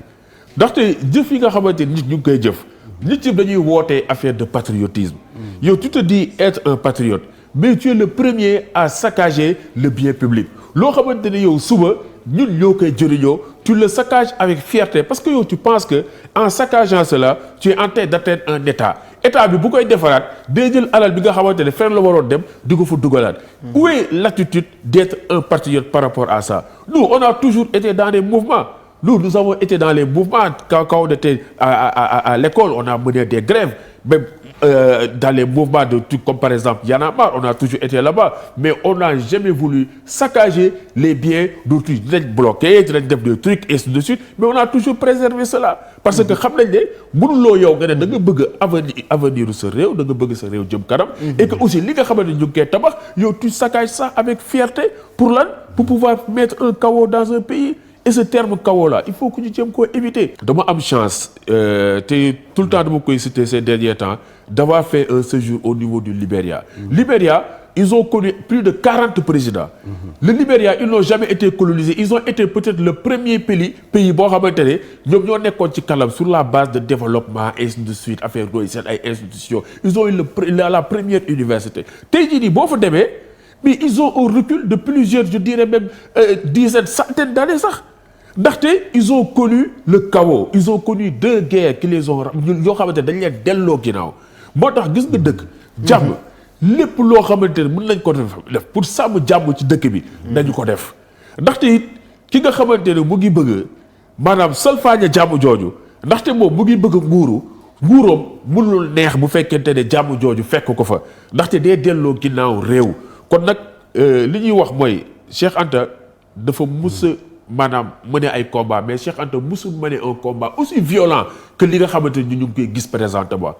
ndaxte jëf yi nga xamante nit ñu ngi koy jëf nit ñi dañuy wootee affaire de patriotisme. Yow tu te dis être un patriote mais tu es le premier à saccager le bien public. Loo xamante ne yow suba ñun ñoo koy jëriñoo tu le saccages avec fierté parce que yow tu penses que en saccageant cela tu es en train d'atteindre un état bi bu koy defaraat day jël alal bi nga xamante ne fenn la waroon dem di ko fa dugalaat. Où est l'attitude d'être un patriote par rapport à ça? Nous on a toujours été dans les mouvements. Nous avons été dans les mouvements quand on était à l'école on a mené des grèves même dans les mouvements de trucs comme par exemple Y en a marre on a toujours été là-bas mais on n'a jamais voulu saccager les biens d'autrui. Dinañ bloquer dinañ def des trucs et ainsi de suite mais on a toujours préservé cela parce que xam nañ ne mënuloo yow nga ne da nga bëgg avenir sa réew da nga bëgg sa réew jëm kanam et que aussi li nga xamante ne ñu ngi koy tabax yow tu saccages ça avec fierté pour lan pour pouvoir mettre un chaos dans un pays. Et ce terme chaos là il faut que ñu jéem koo éviter. dama am chance te tout le temps dama koy citer ces derniers temps d'avoir fait un séjour au niveau du Libéria. Libéria ils ont connu plus de 40 présidents. Le Libéria ils n'ont jamais été colonisés ils ont été peut-être le premier pays boo xamante ne ñoom ñoo nekkoon ci kanam sur la base de développement et ainsi de suite affaire yooyu seen ay institutions ils ont eu la première université tey jii nii boo fa demee mais ils ont un recul de plusieurs je dirais même dizaines centaines d'années sax. Ndaxte ils ont connu le chaos ils ont connu 2 guerres qui les ont yoo xamante ne dañ leen delloo ginnaaw moo tax gis nga dëkk jàmm lépp loo xamante ne mën nañ ko def pour sàmm jàmm ci dëkk bi nañu ko def ndaxte it ki nga xamante ne mu ngi bëgg maanaam salfaaña jàmm jooju ndaxte moom mu ngi bëgg nguuroom mënul neex bu fekkente ne jàmm jooju fekk ko fa ndaxte dee delloo ginnaaw réew kon nag li ñuy wax mooy Cheikh Anta dafa mus maanaam mener ay combat mais Cheikh Anta musul mener un combat aussi violent que li nga xamante ni ñu ngi koy gis présentement.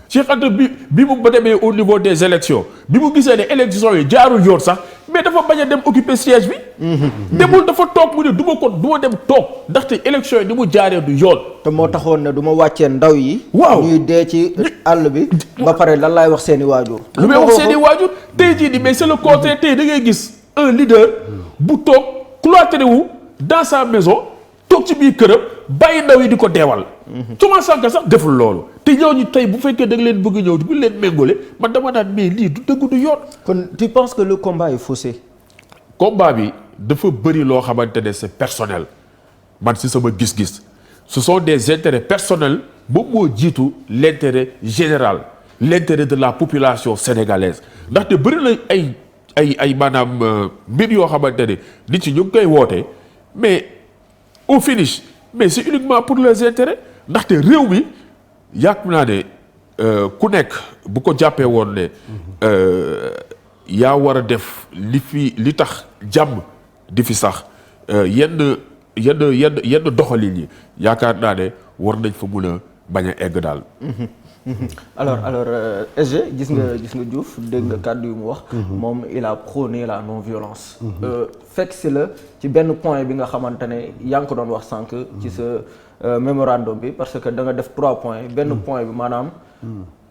Cheikh Anta bi mu ba demee au niveau des élections bi mu gisee ne élections yi jaarul yoon sax mais dafa bañ a dem occuper siège bi. demul dafa toog mu ne du ma dem toog ndaxte élections yi ni mu jaaree du yoon. te moo taxoon ne du ma wàccee ndaw yi. waaw ñuy dee ci àll bi. ba pare lan laay wax seeni waajur. lu may wax seeni waajur tey jii nii mais c'est le contraire tey da ngay gis un leader bu toog cloîtré wu. dans sa maison toog ci biir këram bàyyi ndaw yi di ko deewal. Thomas Sankara sax deful loolu te ñooñu tey bu fekkee da nga leen bëgg ñëw bu leen méngale man dama naan mais lii du dëgg du yoon. kon tu penses que le combat est faussé. combat bi dafa bëri loo xamante ne c'est personnel man si sama gis-gis ce sont des intérêts personnels moom moo jiitu l'intérêt général l'intérêt de la population sénégalaise ndaxte bëri na ay maanaam mbir yoo xamante ne nit ñi ñu ngi koy woote. Mais au finish mais c'est uniquement pour leurs intérêts ndaxte réew mi yàgg naa ne ku nekk bu ko jàppee woon ne yaa war a def li tax jàmm di fi sax yenn doxalin yi yaakaar naa ne war nañ fa mun a bañ a egg daal. alors SG gis nga Diouf dégg nga kàddu yu mu wax. moom il a prôné la non-violence. fekk si la ci benn point bi nga xamante ne yaa ngi ko doon wax sànq. ci sa mémorandum bi parce que da nga def 3 points benn point bi maanaam.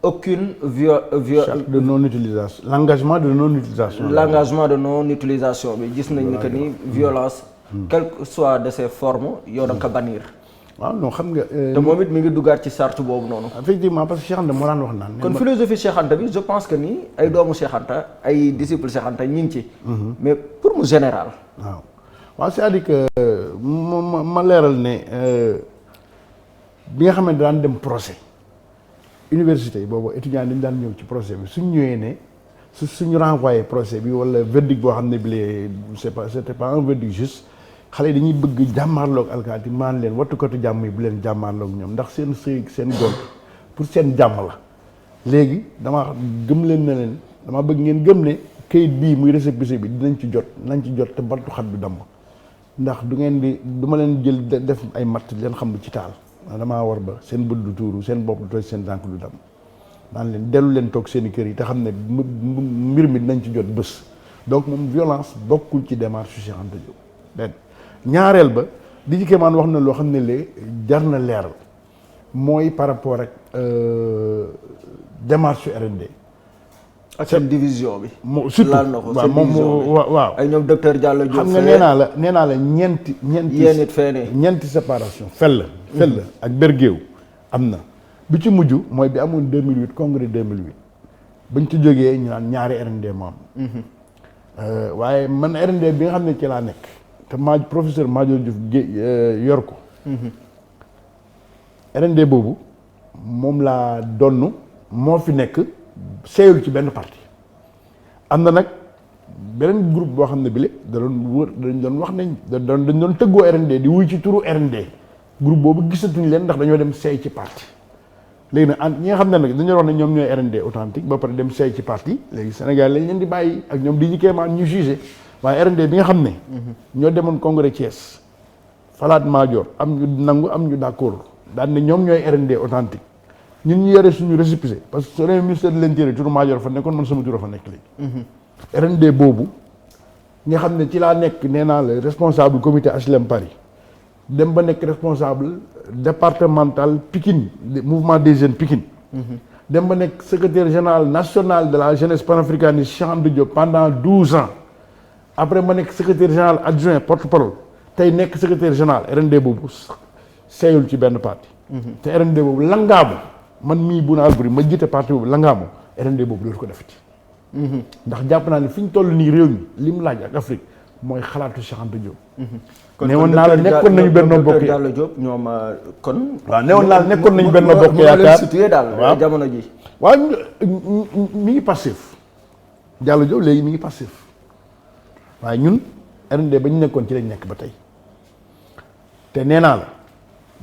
aucune de non-utilisation l'engagement de non-utilisation. l'engagement de non-utilisation bi gis nañ ni que ni violence. quelle que soit de ses formes yow da nga ko bannir. waaw non xam nga. te moom it mi ngi duggaat ci charte boobu noonu. effectivement parce que Cheikh Anta moo daan wax naan. kon philosophie Cheikh Anta bi je pense que ni ay doomu Cheikh Anta ay disciples Cheikh Anta ñu ngi ci. mais pour mu général. waaw c'est-à-dire que ma leeral ne bi nga xam ne daan dem procès université yi boobu étudiants dañu daan ñëw ci procès bi suñ ñëwee ne suñu renvoyé procès bi wala verdict boo xam ne bii c'était pas un verdict juste. xale yi dañuy bëgg jàmmaarloog alkaati maan leen wattukatu jàmm yi bu leen jàmmaarloog ñoom ndax seen sëy seen gont pour seen jàmm la léegi dama gëm leen na leen dama bëgg ngeen gëm ne kayit bii muy récépissé bi dinañ ci jot nañ ci jot te bantu xat bi damm ndax du ma leen jël def ay matt leen xam lu ci taal damaa war ba seen bët du tuuru seen bopp du tooy seen tànk du dam daan leen dellu leen toog seen i kër yi te xam ne mbir mi dinañ ci jot bés donc moom violence bokkul ci démarche Cheikh Anta Diop benn ñaareel ba di ci Kéemaan wax na loo xam ne lee jar na leeral mooy par rapport ak démarche RND ak seen division bi. moo surtout laal na ko waaw moom waaw. ay ñoom docteur Diallo Diop. xam nga nee naa la ñeenti. yéen it fee ñeenti séparation fell ak bergéew am na bi ci mujj mooy bi amoon 2008 congrès 2008 bañ ci jógee ñu naan ñaari RND moo am. waaye man RND bi nga xam ne ci laa nekk te professeur Madior Diouf yor ko. RND boobu moom laa donn moo fi nekk. seeyul ci benn parti am na nag beneen groupe boo xam ne bile dañ doon wax nañ dañ doon tëggoo RND di wuy ci turu RND groupe boobu gisatuñ leen ndax dañoo dem seey ci parti léegi nag ñi nga xam ne nag dañoo wax ne ñoom ñooy RND authentique ba pare dem seey ci parti léegi Sénégal lañ leen di bàyyi ak ñoom di Kéemaan ñu jugé waaye RND bi nga xam ne ñoo demoon congrès Thiès falaat Madior am ñu nangu am ñu d'accord daan ne ñoom ñooy RND authentique ñun ñu yore suñu récépissé parce que soo demee ministère de l'intérieur turu Madior fa nekkoon man sama tur fa nekk léegi. RND boobu nga xam ne ci laa nekk nee naa la responsable comité HLM Paris dem ba nekk responsable départemental Pikine mouvement des jeunes Pikine. dem ba nekk secrétaire général national de la jeunesse panafricaniste Cheikh Anta Diop pendant 12 ans après ma nekk secrétaire général adjoint porte-parole tey nekk secrétaire général RND boobu seeyul ci benn parti. te RND boobu langaamu. man mii bu naa buri ma jiite parti boobu la nga amoo RND boobu dootu ko defati ndax jàpp naa ne fi ñu toll nii réew mi li mu laaj ak Afrique mooy xalaatu Cheikh Anta Diop. ne woon naa la nekkoon nañu Benno Bokk Diallo Diop ñoom kon. waaw ne woon naa la nekkoon nañu Benno Bokk Yaakaar daal jamono ji. waaw mi ngi passif Diallo Diop léegi mi ngi passif waaye ñun RND ba ñu nekkoon ci lañ nekk ba tey te nee naa la.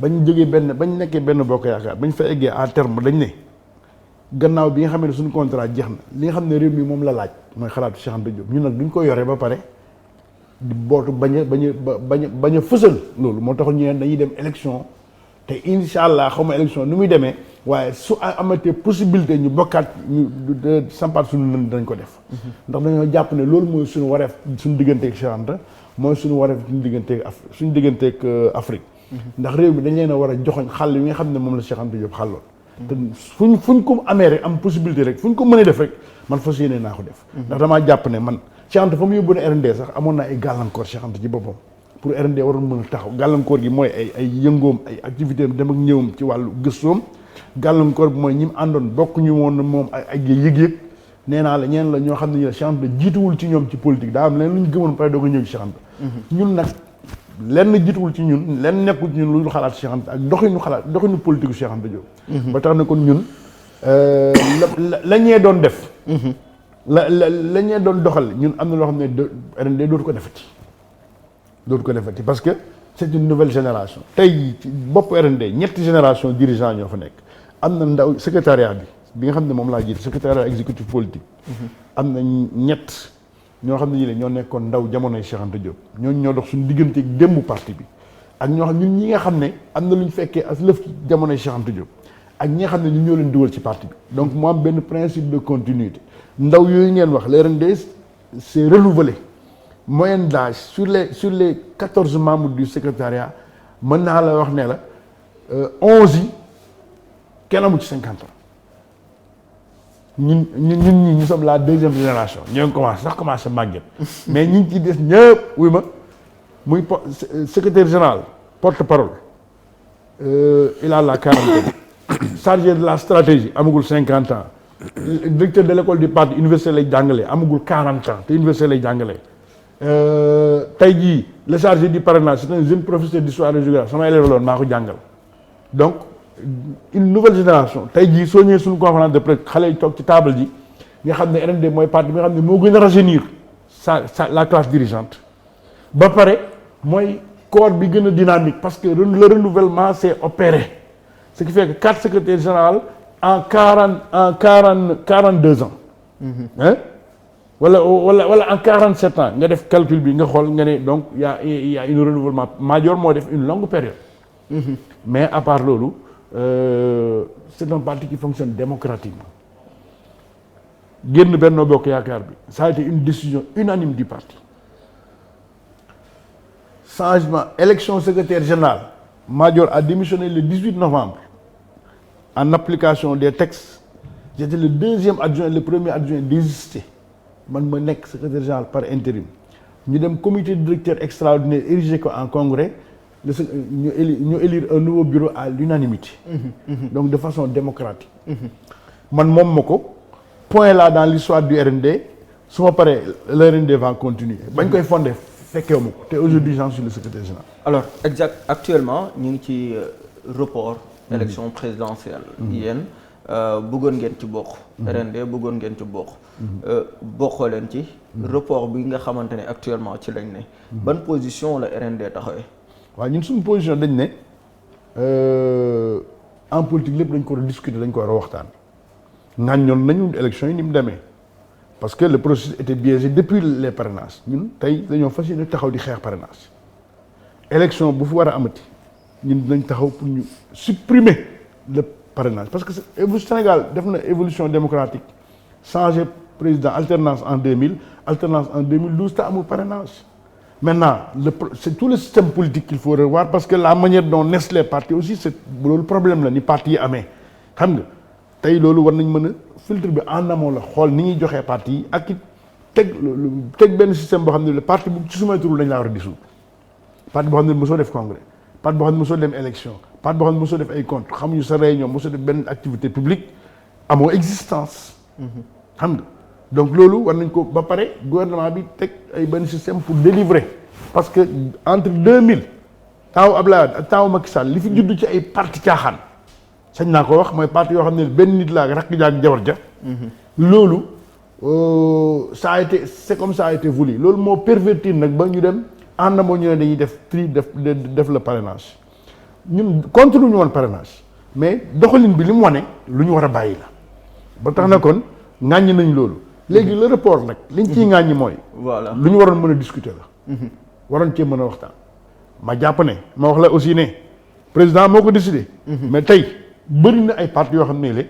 bañ jógee bañ nekkee Benno Bokk Yaakaar bañ fa eggee à terme dañ ne gannaaw bi nga xam ne suñu contrat jeex na li nga xam ne réew mi moom la laaj mooy xalaatu Cheikh Anta Diop ñun nag duñ ko yore ba pare di bootu bañ a fësal loolu moo tax ñu ne dañuy dem élection te incha allah xaw ma élection nu muy demee waaye su amatee possibilité ñu bokkaat ñu sampaat suñu lënd dañ ko def. ndax dañoo jàpp ne loolu mooy suñu wareef suñu digganteeg Cheikh Anta mooy suñu wareef suñu digganteeg Afrique. ndax réew mi dañ leen a war a joxoñ xàll yi nga xam ne moom la Cheikh Anta Diop xàlloon te fuñ ko amee rek am possibilité rek fuñ ko mënee def rek man fas yéene naa ko def ndax damaa jàpp ne man Cheikh Anta fa mu yóbbu ne RND sax amoon naa ay gàllankoor Cheikh Anta ci boppam pour RND waroon mën a taxaw gàllankoor gi mooy ay yëngoom ay activité am dem ak ñëwam ci wàllu gëstoom gàllankoor bi mooy ñi mu àndoon bokk ñu woon moom ay yëg-yëg nee naa la ñeen la ñoo xam ne ñu la Cheikh Anta jiituwul ci ñoom ci politique daa am leen lu ñu gëmoon pare doo ko ñëw ci Cheikh Anta ñun nag lenn jiituwul ci ñun lenn nekkul ci ñun lu xalaat Cheikh Anta ak doxinu politique Cheikh Anta Diop ba tax na kon ñun la ñee doon def la ñee doon doxal ñun am na loo xam ne RND dootu ko defati parce que c'est une nouvelle génération tey ci bopp RND ñetti génération dirigeant ñoo fa nekk am na ndaw secrétariat bi nga xam ne moom laa jiite secrétariat exécutif politique am na ñett ñoo xam ne ñi ñoo nekkoon ndaw jamonoy Cheikh Anta Diop ñooñu ñoo dox suñu digganteeg démb parti bi ak ñoo xam ñun ñi nga xam ne am na lu ñu fekkee as lëf ci jamonoy Cheikh Anta Diop ak ñi nga xam ne ñun ñoo leen dugal ci parti bi donc mu am benn principe de continuité ndaw yooyu ngeen wax le RND c'est renouvelé moyenne d'âge sur les 14 membres du secrétariat mën naa la wax ne la 11 yi kenn amu ci 50 ans ñun ñii ñu sommes la deuxième génération ñoo ngi commencé màgget mais ñi ngi ci des ñëpp wuy ma muy secrétaire général porte-parole il a la quarantaine chargé de la stratégie amagul 50 ans directeur de l'école du parti université lay jàngalee amagul 40 ans te université lay jàngalee tey jii le chargé du parrainage c'est un jeune professeur d'histoire et de géographie sama élève loon maa ko jàngal donc une nouvelle génération tey jii soo ñëwee suñu conférence de presse xale yi toog ci table ji nga xam ne RND mooy parti bi nga xam ne moo gën a rajeunir la classe dirigeante ba pare mooy corps bi gën a dynamique parce que le renouvellement s'est opéré ce qui fait que 4 secrétaires généraux en 42 ans hein wala en 47 ans nga def calcul bi nga xool nga ne donc y a une renouvellement Madior moo def une longue période. Mais à part loolu c'est un parti qui fonctionne démocratiquement. génn Benno Bokk Yaakaar bi ça a été une décision unanime du parti. Changement élection secrétaire général Madior a démissionné le 18 novembre en application des textes. J'étais le deuxième adjoint, le premier adjoint désisté man ma nekk secrétaire général par intérim ñu dem comité directeur extraordinaire érigé ko en congrès ñu élire un nouveau bureau à l'unanimité. Donc de façon démocratique. Man moom ma ko point là dans l'histoire du RND su ma paree le RND va continuer bañ koy fondé fekkewu ma ko te aujourd'hui j'en suis le secrétaire général. Alors actuellement ñu ngi ci report élection présidentielle yéen bëggoon ngeen ci bokk. RND bëggoon ngeen ci bokk. bokkoo leen ci. report bi nga xamante ne actuellement ci lañ ne. ban position la RND taxawee. waaw ñun suñu position dañ ne en politique lépp dañ ko war a discuter dañ ko war a waxtaan. ñooñu nañu élection yi ni mu demee parce que le processus était biaisé depuis les parrainages ñun tey dañoo fas yéene taxaw di xeex parrainage. élection bu fi war a amati ñun dinañ taxaw pour ñu supprimer le parrainage parce que Sénégal def na évolution démocratique changer président alternance en 2000 alternance en 2012 te amul parrainage. Maintenant c'est tout le système politique qu'il faut revoir parce que la manière dont naissent les partis aussi c'est loolu problème la ni parti yi amee xam nga tey loolu war nañ mën a filtre bi en amont la xool ni ñuy joxee parti yi ak it teg benn système boo xam ne le parti bu ci soumettre dañ laa war a dissoudre parti boo xam ne mosoo def congrès parti boo xam ne mosoo dem élection parti boo xam ne mosoo def ay compte xamuñu sa réunion mosoo def benn activité publique amoo existence xam nga donc loolu war nañ ko ba pare gouvernement bi teg ay benn système pour délivrer parce que entre 2000 taawu Abdoulaye Wade ak taawu Macky Sall li fi judd ci ay parti caaxaan sañ naa ko wax mooy parti yoo xam ne benn nit laa rakk ja ak jabar ja loolu ça a été c'est comme ça a été voulu loolu moo pervertir nag ba ñu dem ànd moo ñu ne dañuy def def le parrainage ñun contre lu ñu woon parrainage mais doxalin bi li mu wane lu ñu war a bàyyi la ba tax na kon ŋàññi nañ loolu léegi le report nag liñ ciy ŋàññi mooy voilà lu ñu waroon mën a discuter la waroon cee mën a waxtaan ma jàpp ne ma wax la aussi ne président moo ko décidé mais tey bëri na ay partis yoo xam ne léegi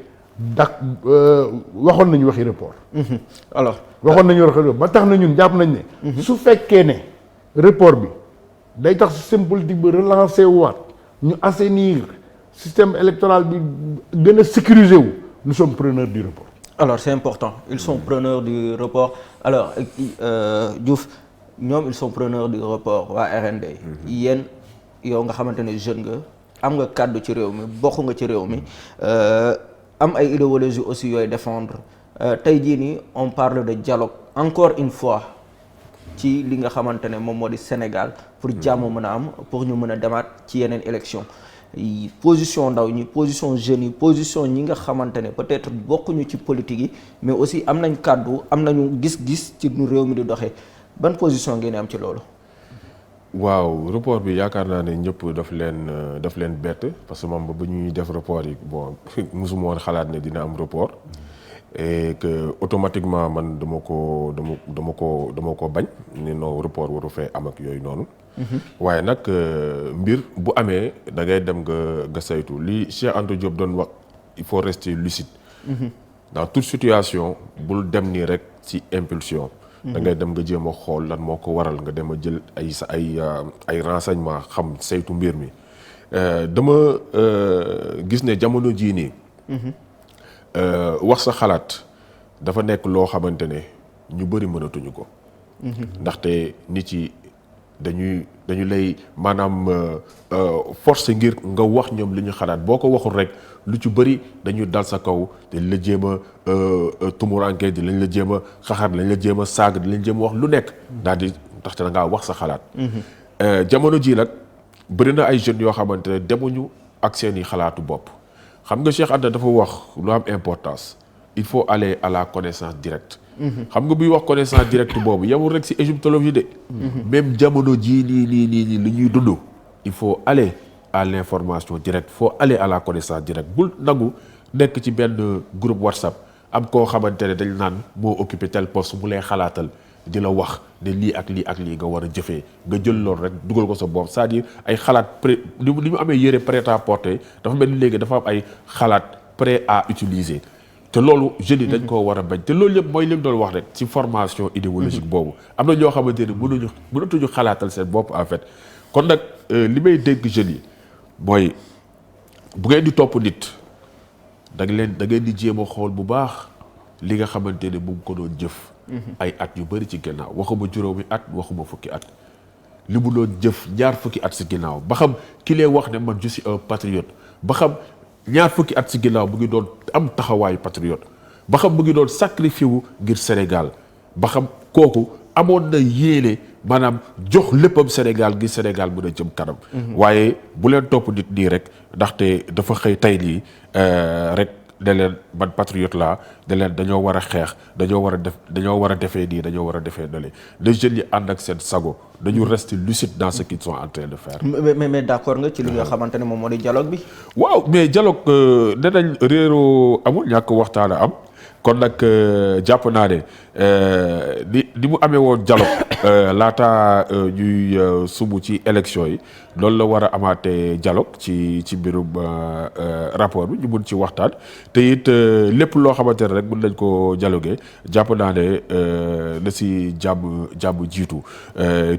waxoon nañu waxi report alors waxoon nañu waxi report ba tax na ñun jàpp nañ ne su fekkee ne report bi day tax système politique bi relancer waat ñu assainir système électoral bi gën a sécuriser wu nous sommes preneurs du report. Alors c'est important ils sont preneurs du report alors Diouf ñoom ils sont preneurs du report waa RND yéen yow nga xamante ne jeune nga am nga kàddu ci réew mi bokk nga ci réew mi am ay idéologie aussi yooyu défendre tey jii nii on parle de dialogue encore une fois ci li nga xamante ne moom moo di Sénégal pour jàmm mën a am pour ñu mën a demaat ci yeneen élection position ndaw ñi position jeunes yi position ñi nga xamante ne peut-être bokkuñu ci politique yi mais aussi am nañ kàddu am nañu gis-gis ci nu réew mi di doxee ban position ngeen am ci loolu. waaw report bi yaakaar naa ne ñëpp daf leen bett parce que moom ba ñuy def report yi bon mosuma woon xalaat ne dina am report et que automatiquement man dama ko bañ ne non report waru fee am ak yooyu noonu. waaye nag mbir bu amee da ngay dem nga saytu li Cheikh Anta Diop doon wax il faut rester lucide. dans toute situation bul dem nii rek ci impulsion. da ngay dem nga jéem a xool lan moo ko waral nga dem a jël ay renseignement xam saytu mbir mi dama gis ne jamono jii nii. wax sa xalaat dafa nekk loo xamante ne ñu bëri mënatuñu ko. ndaxte nit yi dañu lay maanaam force ngir nga wax ñoom li ñu xalaat boo ko waxul rek lu ci bëri dañuy dal sa kaw dañ la jéem a tumuranke di lañ la jéem a xaxar lañ la jéem a saag di lañ jéem a wax lu nekk daal di ndaxte da ngaa wax sa xalaat. jamono ji nag bëri na ay jeunes yoo xamante ne demuñu ak seeni xalaatu bopp xam nga Cheikh Anta dafa wax lu am importance il faut aller à la connaissance directe. xam nga buy wax connaissance directe boobu yemul rek ci égyptologie de. même jamono jii nii lu ñuy dund. il faut aller à l'information directe faut aller à la connaissance directe bul nangu nekk ci benn groupe WhatsApp am koo xamante ne dañ naan moo occupé tel poste mu lay xalaatal di la wax ne lii ak lii ak lii nga war a jëfee nga jël loolu rek dugal ko sa bopp c'est-à-dire ay xalaat ni mu amee yére prêt à porter dafa mel ni léegi dafa am ay xalaat prêt à utiliser te loolu jeunes yi dañ koo war a bañ te loolu yëpp mooy li mu doon wax rek ci formation idéologique boobu am na ñoo xamante ne mënatuñu xalaatal seen bopp en fait kon nag li may dégg jeunes yi mooy bu ngeen di topp nit da ngeen di jéem a xool bu baax li nga xamante ne mu ngi ko doon jëf ay at yu bëri ci ginnaaw waxuma juróomi at waxuma fukki at li mu doon jëf ñaar fukki at si ginnaaw ba xam ki lay wax ne man je suis un patriote ba xam ñaar fukki at si ginnaaw mu ngi doon am taxawaayu patriote ba xam mu ngi doon sacrifié wu ngir Sénégal ba xam kooku amoon na yéene maanaam jox léppam Sénégal ngir Sénégal mën a jëm kanam. waaye bu leen topp nit nii rek ndaxte dafa xëy tey lii rek ne leen man patriote laa ne leen dañoo war a xeex dañoo war a defee nii dañoo war a defee nale les jeunes yi ànd ak seen sago dañu rester lucide dans ce qu'ils sont en train de faire. mais d'accord nga ci li nga xamante ne moom moo di dialogue bi. waaw mais dialogue nee nañ réeroo amul ñàkk waxtaan a am kon nag jàpp naa ne ni mu amee woon dialogue laata ñuy sumu ci élection yi loolu la war a amaatee dialogue ci mbirum rapport bi ñu mun ci waxtaan te it lépp loo xamante ne rek mën nañ ko dialoguer jàpp naa ne na si jàmm jiitu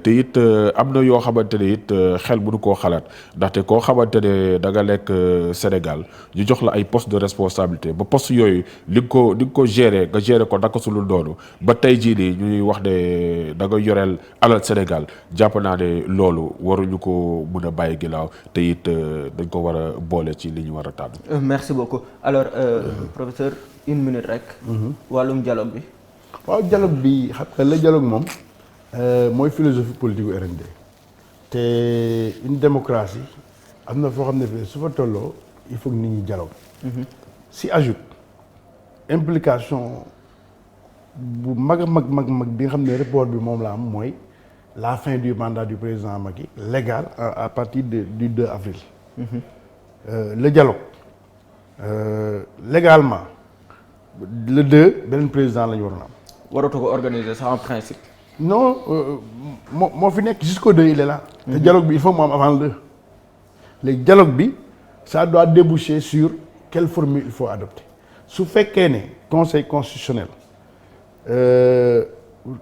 te it am na yoo xamante ne it xel mënu koo xalaat ndaxte koo xamante ne da nga nekk Sénégal ñu jox la ay poste de responsabilité ba poste yooyu li nga ko gérer nga gérer ko naka su lu doonu ba tey jii nii ñuy wax ne da nga yoreel alal Sénégal jàpp naa ne loolu waruñu ko mën a bàyyi ginnaaw te it dañ ko war a boole ci li ñu war a tànn. merci beaucoup alors professeur une minute rek. wàllum dialogue bi. waaw dialogue bi xam nga la dialogue moom mooy philosophie politique gu RND te une démocratie am na foo xam ne fii su fa tolloo il faut que nit ñi dialogue. si ajoute implication bu mag a mag bi nga xam ne report bi moom la am mooy la fin du mandat du président Macky légal à partir du 2 avril. Le dialogue légalement le 2 beneen président la ñu waroon am. waratu ko organiser ça en principe. non moo fi nekk jusqu'au 2 il est là. te dialogue bi il faut mu am avant le 2. léegi dialogue bi ça doit déboucher sur quelle formule il faut adopter su fekkee ne conseil constitutionnel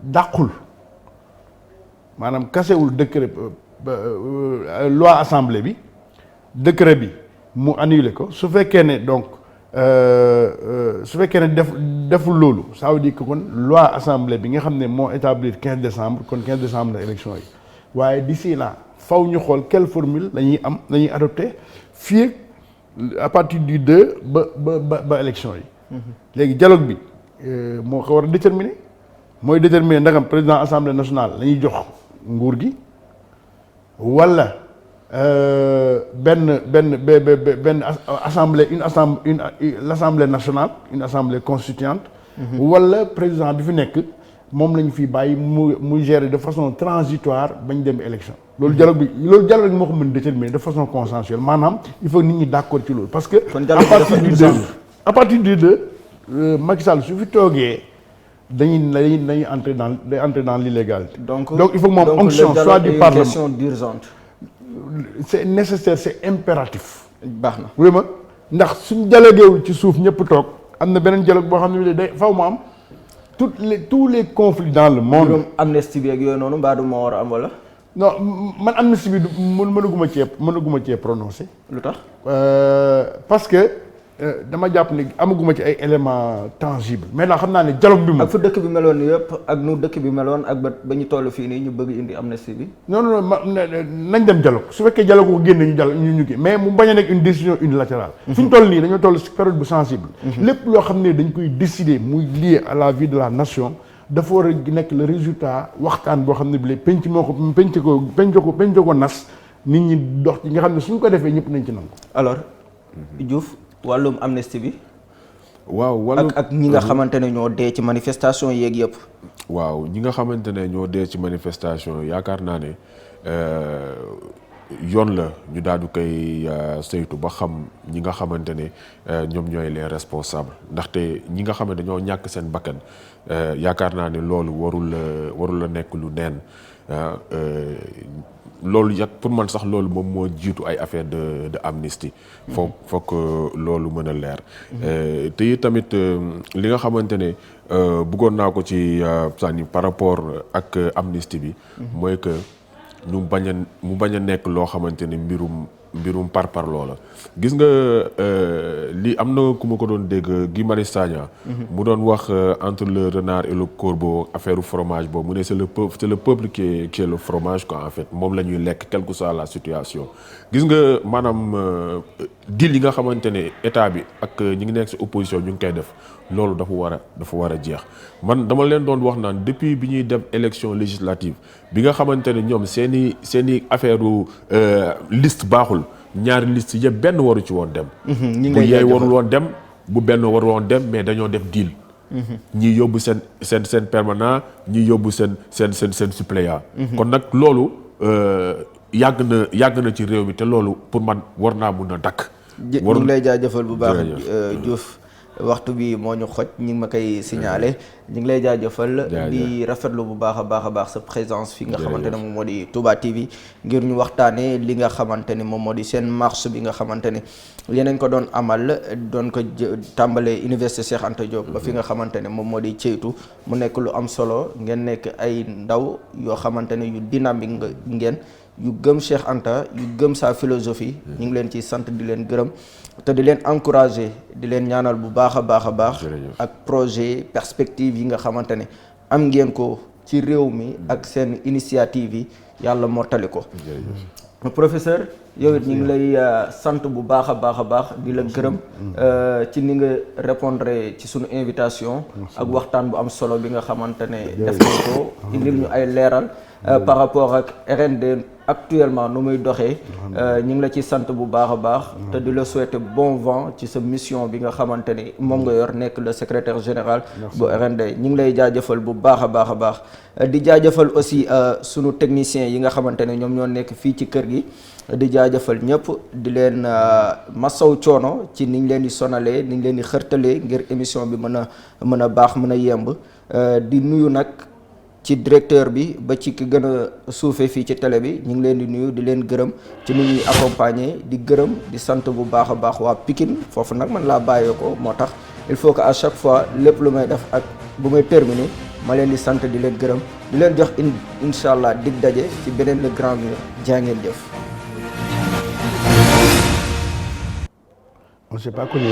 dàqul maanaam kasewul décret loi assemblée bi décret bi mu annulé ko su fekkee ne donc su fekkee ne deful loolu ça veut dire que kon loi assemblée bi nga xam ne moo établir 15 décembre kon 15 décembre la élection yi waaye d'ici là faw ñu xool quelle formule la ñuy adopté fii à partir du 2 ba élection yi. léegi dialogue bi moo ko war a déterminer mooy déterminer ndagam président assemblée nationale la ñuy jox nguur gi wala benn assemblée l'assemblée nationale une assemblée constituante. wala président bi fi nekk moom la ñu fi bàyyi mu gérer de façon transitoire bañ dem élection. loolu dialogue bi moo ko mën déterminer de façon consensuelle maanaam il faut nit ñi d'accord ci loolu parce que. à partir du 2 Macky Sall su fi toogee dañuy entrer dans l'illégalité. Donc il faut que moom onction soit du parlement. Question d'urgence. C'est nécessaire c'est impératif. baax na vraiment ndax suñ dialoguewul ci suuf ñëpp toog am na beneen dialogue boo xam ne day faw mu am tous les conflits dans le monde. juróom amnistie bi ak yooyu noonu mbaa du moo war a am wala. non man amnistie bi mënaguma cee prononcé. lu tax. parce que dama jàpp ne amaguma ci ay éléments tangibles mais nag xam naa ne dialogue bi moom. ak fu dëkk bi meloon yëpp ak nu dëkk bi meloon ak ba ñu toll fii nii ñu bëgg indi amnistie bi. non nañ dem dialogue su fekkee dialogue ko génne ñu mais mu bañ a nekk une décision unilatérale. fi ñu toll nii dañoo toll ci période bu sensible. lépp loo xam ne dañ koy décider muy lié à la vie de la nation dafa war a nekk le résultat waxtaan boo xam ne bi penc ko nas nit ñi dox ci nga xam ne suñ ko defee ñëpp nañ ci nangu. alors Diouf. wàllum amnistie bi. waaw wàllum ak ñi nga xamante ne ñoo dee ci manifestation yeeg yëpp. waaw ñi nga xamante ne ñoo dee ci manifestation yaakaar naa ne yoon la ñu daal di koy saytu ba xam ñi nga xamante ne ñoom ñooy les responsables ndaxte ñi nga xam ne dañoo ñàkk seen bakkan yaakaar naa ne loolu warul la nekk lu neen loolu pour man sax loolu moom moo jiitu ay affaire de amnistie. foog loolu mën a leer. te tamit li nga xamante ne bëggoon naa ko ci sànni par rapport ak amnistie bi. mooy que mu bañ a nekk loo xamante ne mbirum parparloo la gis nga li am na ku ma ko doon dégg Guy Marius Sagna mu doon wax entre le renard et le corbeau affaire fromage boobu mu ne c'est le peuple qui est le fromage quoi en fait moom la ñuy lekk quelle que soit la situation gis nga maanaam deal yi nga xamante ne état bi ak ñi ngi nekk ci opposition ñu ngi koy def loolu dafa war a jeex man dama leen doon wax naan depuis bi ñuy dem élection législative bi nga xamante ne ñoom seeni affaire liste baaxul ñaari liste yëpp benn waru ci woon dem. bu yeey warul woon dem bu benn waru woon dem mais dañoo def deal. ñii yóbbu seen permanent ñii yóbbu seen suppléant. kon nag loolu yàgg na ci réew mi te loolu pour man war naa mun a dakk. ñu ngi lay jaajëfal bu baax Diouf. waxtu bi moo ñu xoj ñi ngi ma koy signalé ñu ngi lay jaajëfal di rafetlu bu baax a baax sa présence fi nga xamante ne moom moo di Touba TV ngir ñu waxtaanee li nga xamante ne moom moo di seen marche bi nga xamante ne yeneen ko doon amal doon ko tàmbalee Université Cheikh Anta Diop ba fi nga xamante ne moom moo di ceytu mu nekk lu am solo ngeen nekk ay ndaw yoo xamante ne yu dynamique ngeen yu gëm Cheikh Anta yu gëm sa philosophie ñu ngi leen ci sant di leen gërëm te di leen encourager di leen ñaanal bu baax a baax ak projet perspective yi nga xamante ne am ngeen ko ci réew mi ak seen initiative yi yàlla mottali ko. Professeur yow it ñu ngi lay sant bu baax a baax di la gërëm ci ni nga répondre ci sunu invitation ak waxtaan bu am solo bi nga xamante ne def nañ ko indil ñu ay leeral par rapport ak RND actuellement nu muy doxee ñu ngi la ci sant bu baax a baax te di la souhaiter bon vent ci sa mission bi nga xamante ni moom nga yor nekk le secrétaire général bu RND ñu ngi lay jaajëfal bu baax a baax di jaajëfal aussi sunu techniciens yi nga xamante ne ñoom ñoo nekk fii ci kër gi di jaajëfal ñëpp di leen masaw coono ci niñ leen di sonalee niñ leen di xërtalee ngir émission bi mën a baax mën a yemb di nuyu nag ci directeur bi ba ci ki gën a suufee fii ci télé bi ñu ngi leen di nuyu di leen gërëm ci nu ñuy accompagner di gërëm di sant bu baax a baax waa Pikine foofu nag man laa bàyyee ko moo tax il faut que à chaque fois lépp lu may def ak bu may terminer ma leen di sant di leen gërëm di leen jox incha allah dig daje ci beneen le grand mur jaa ngeen jëf. On ne s'est pas connu.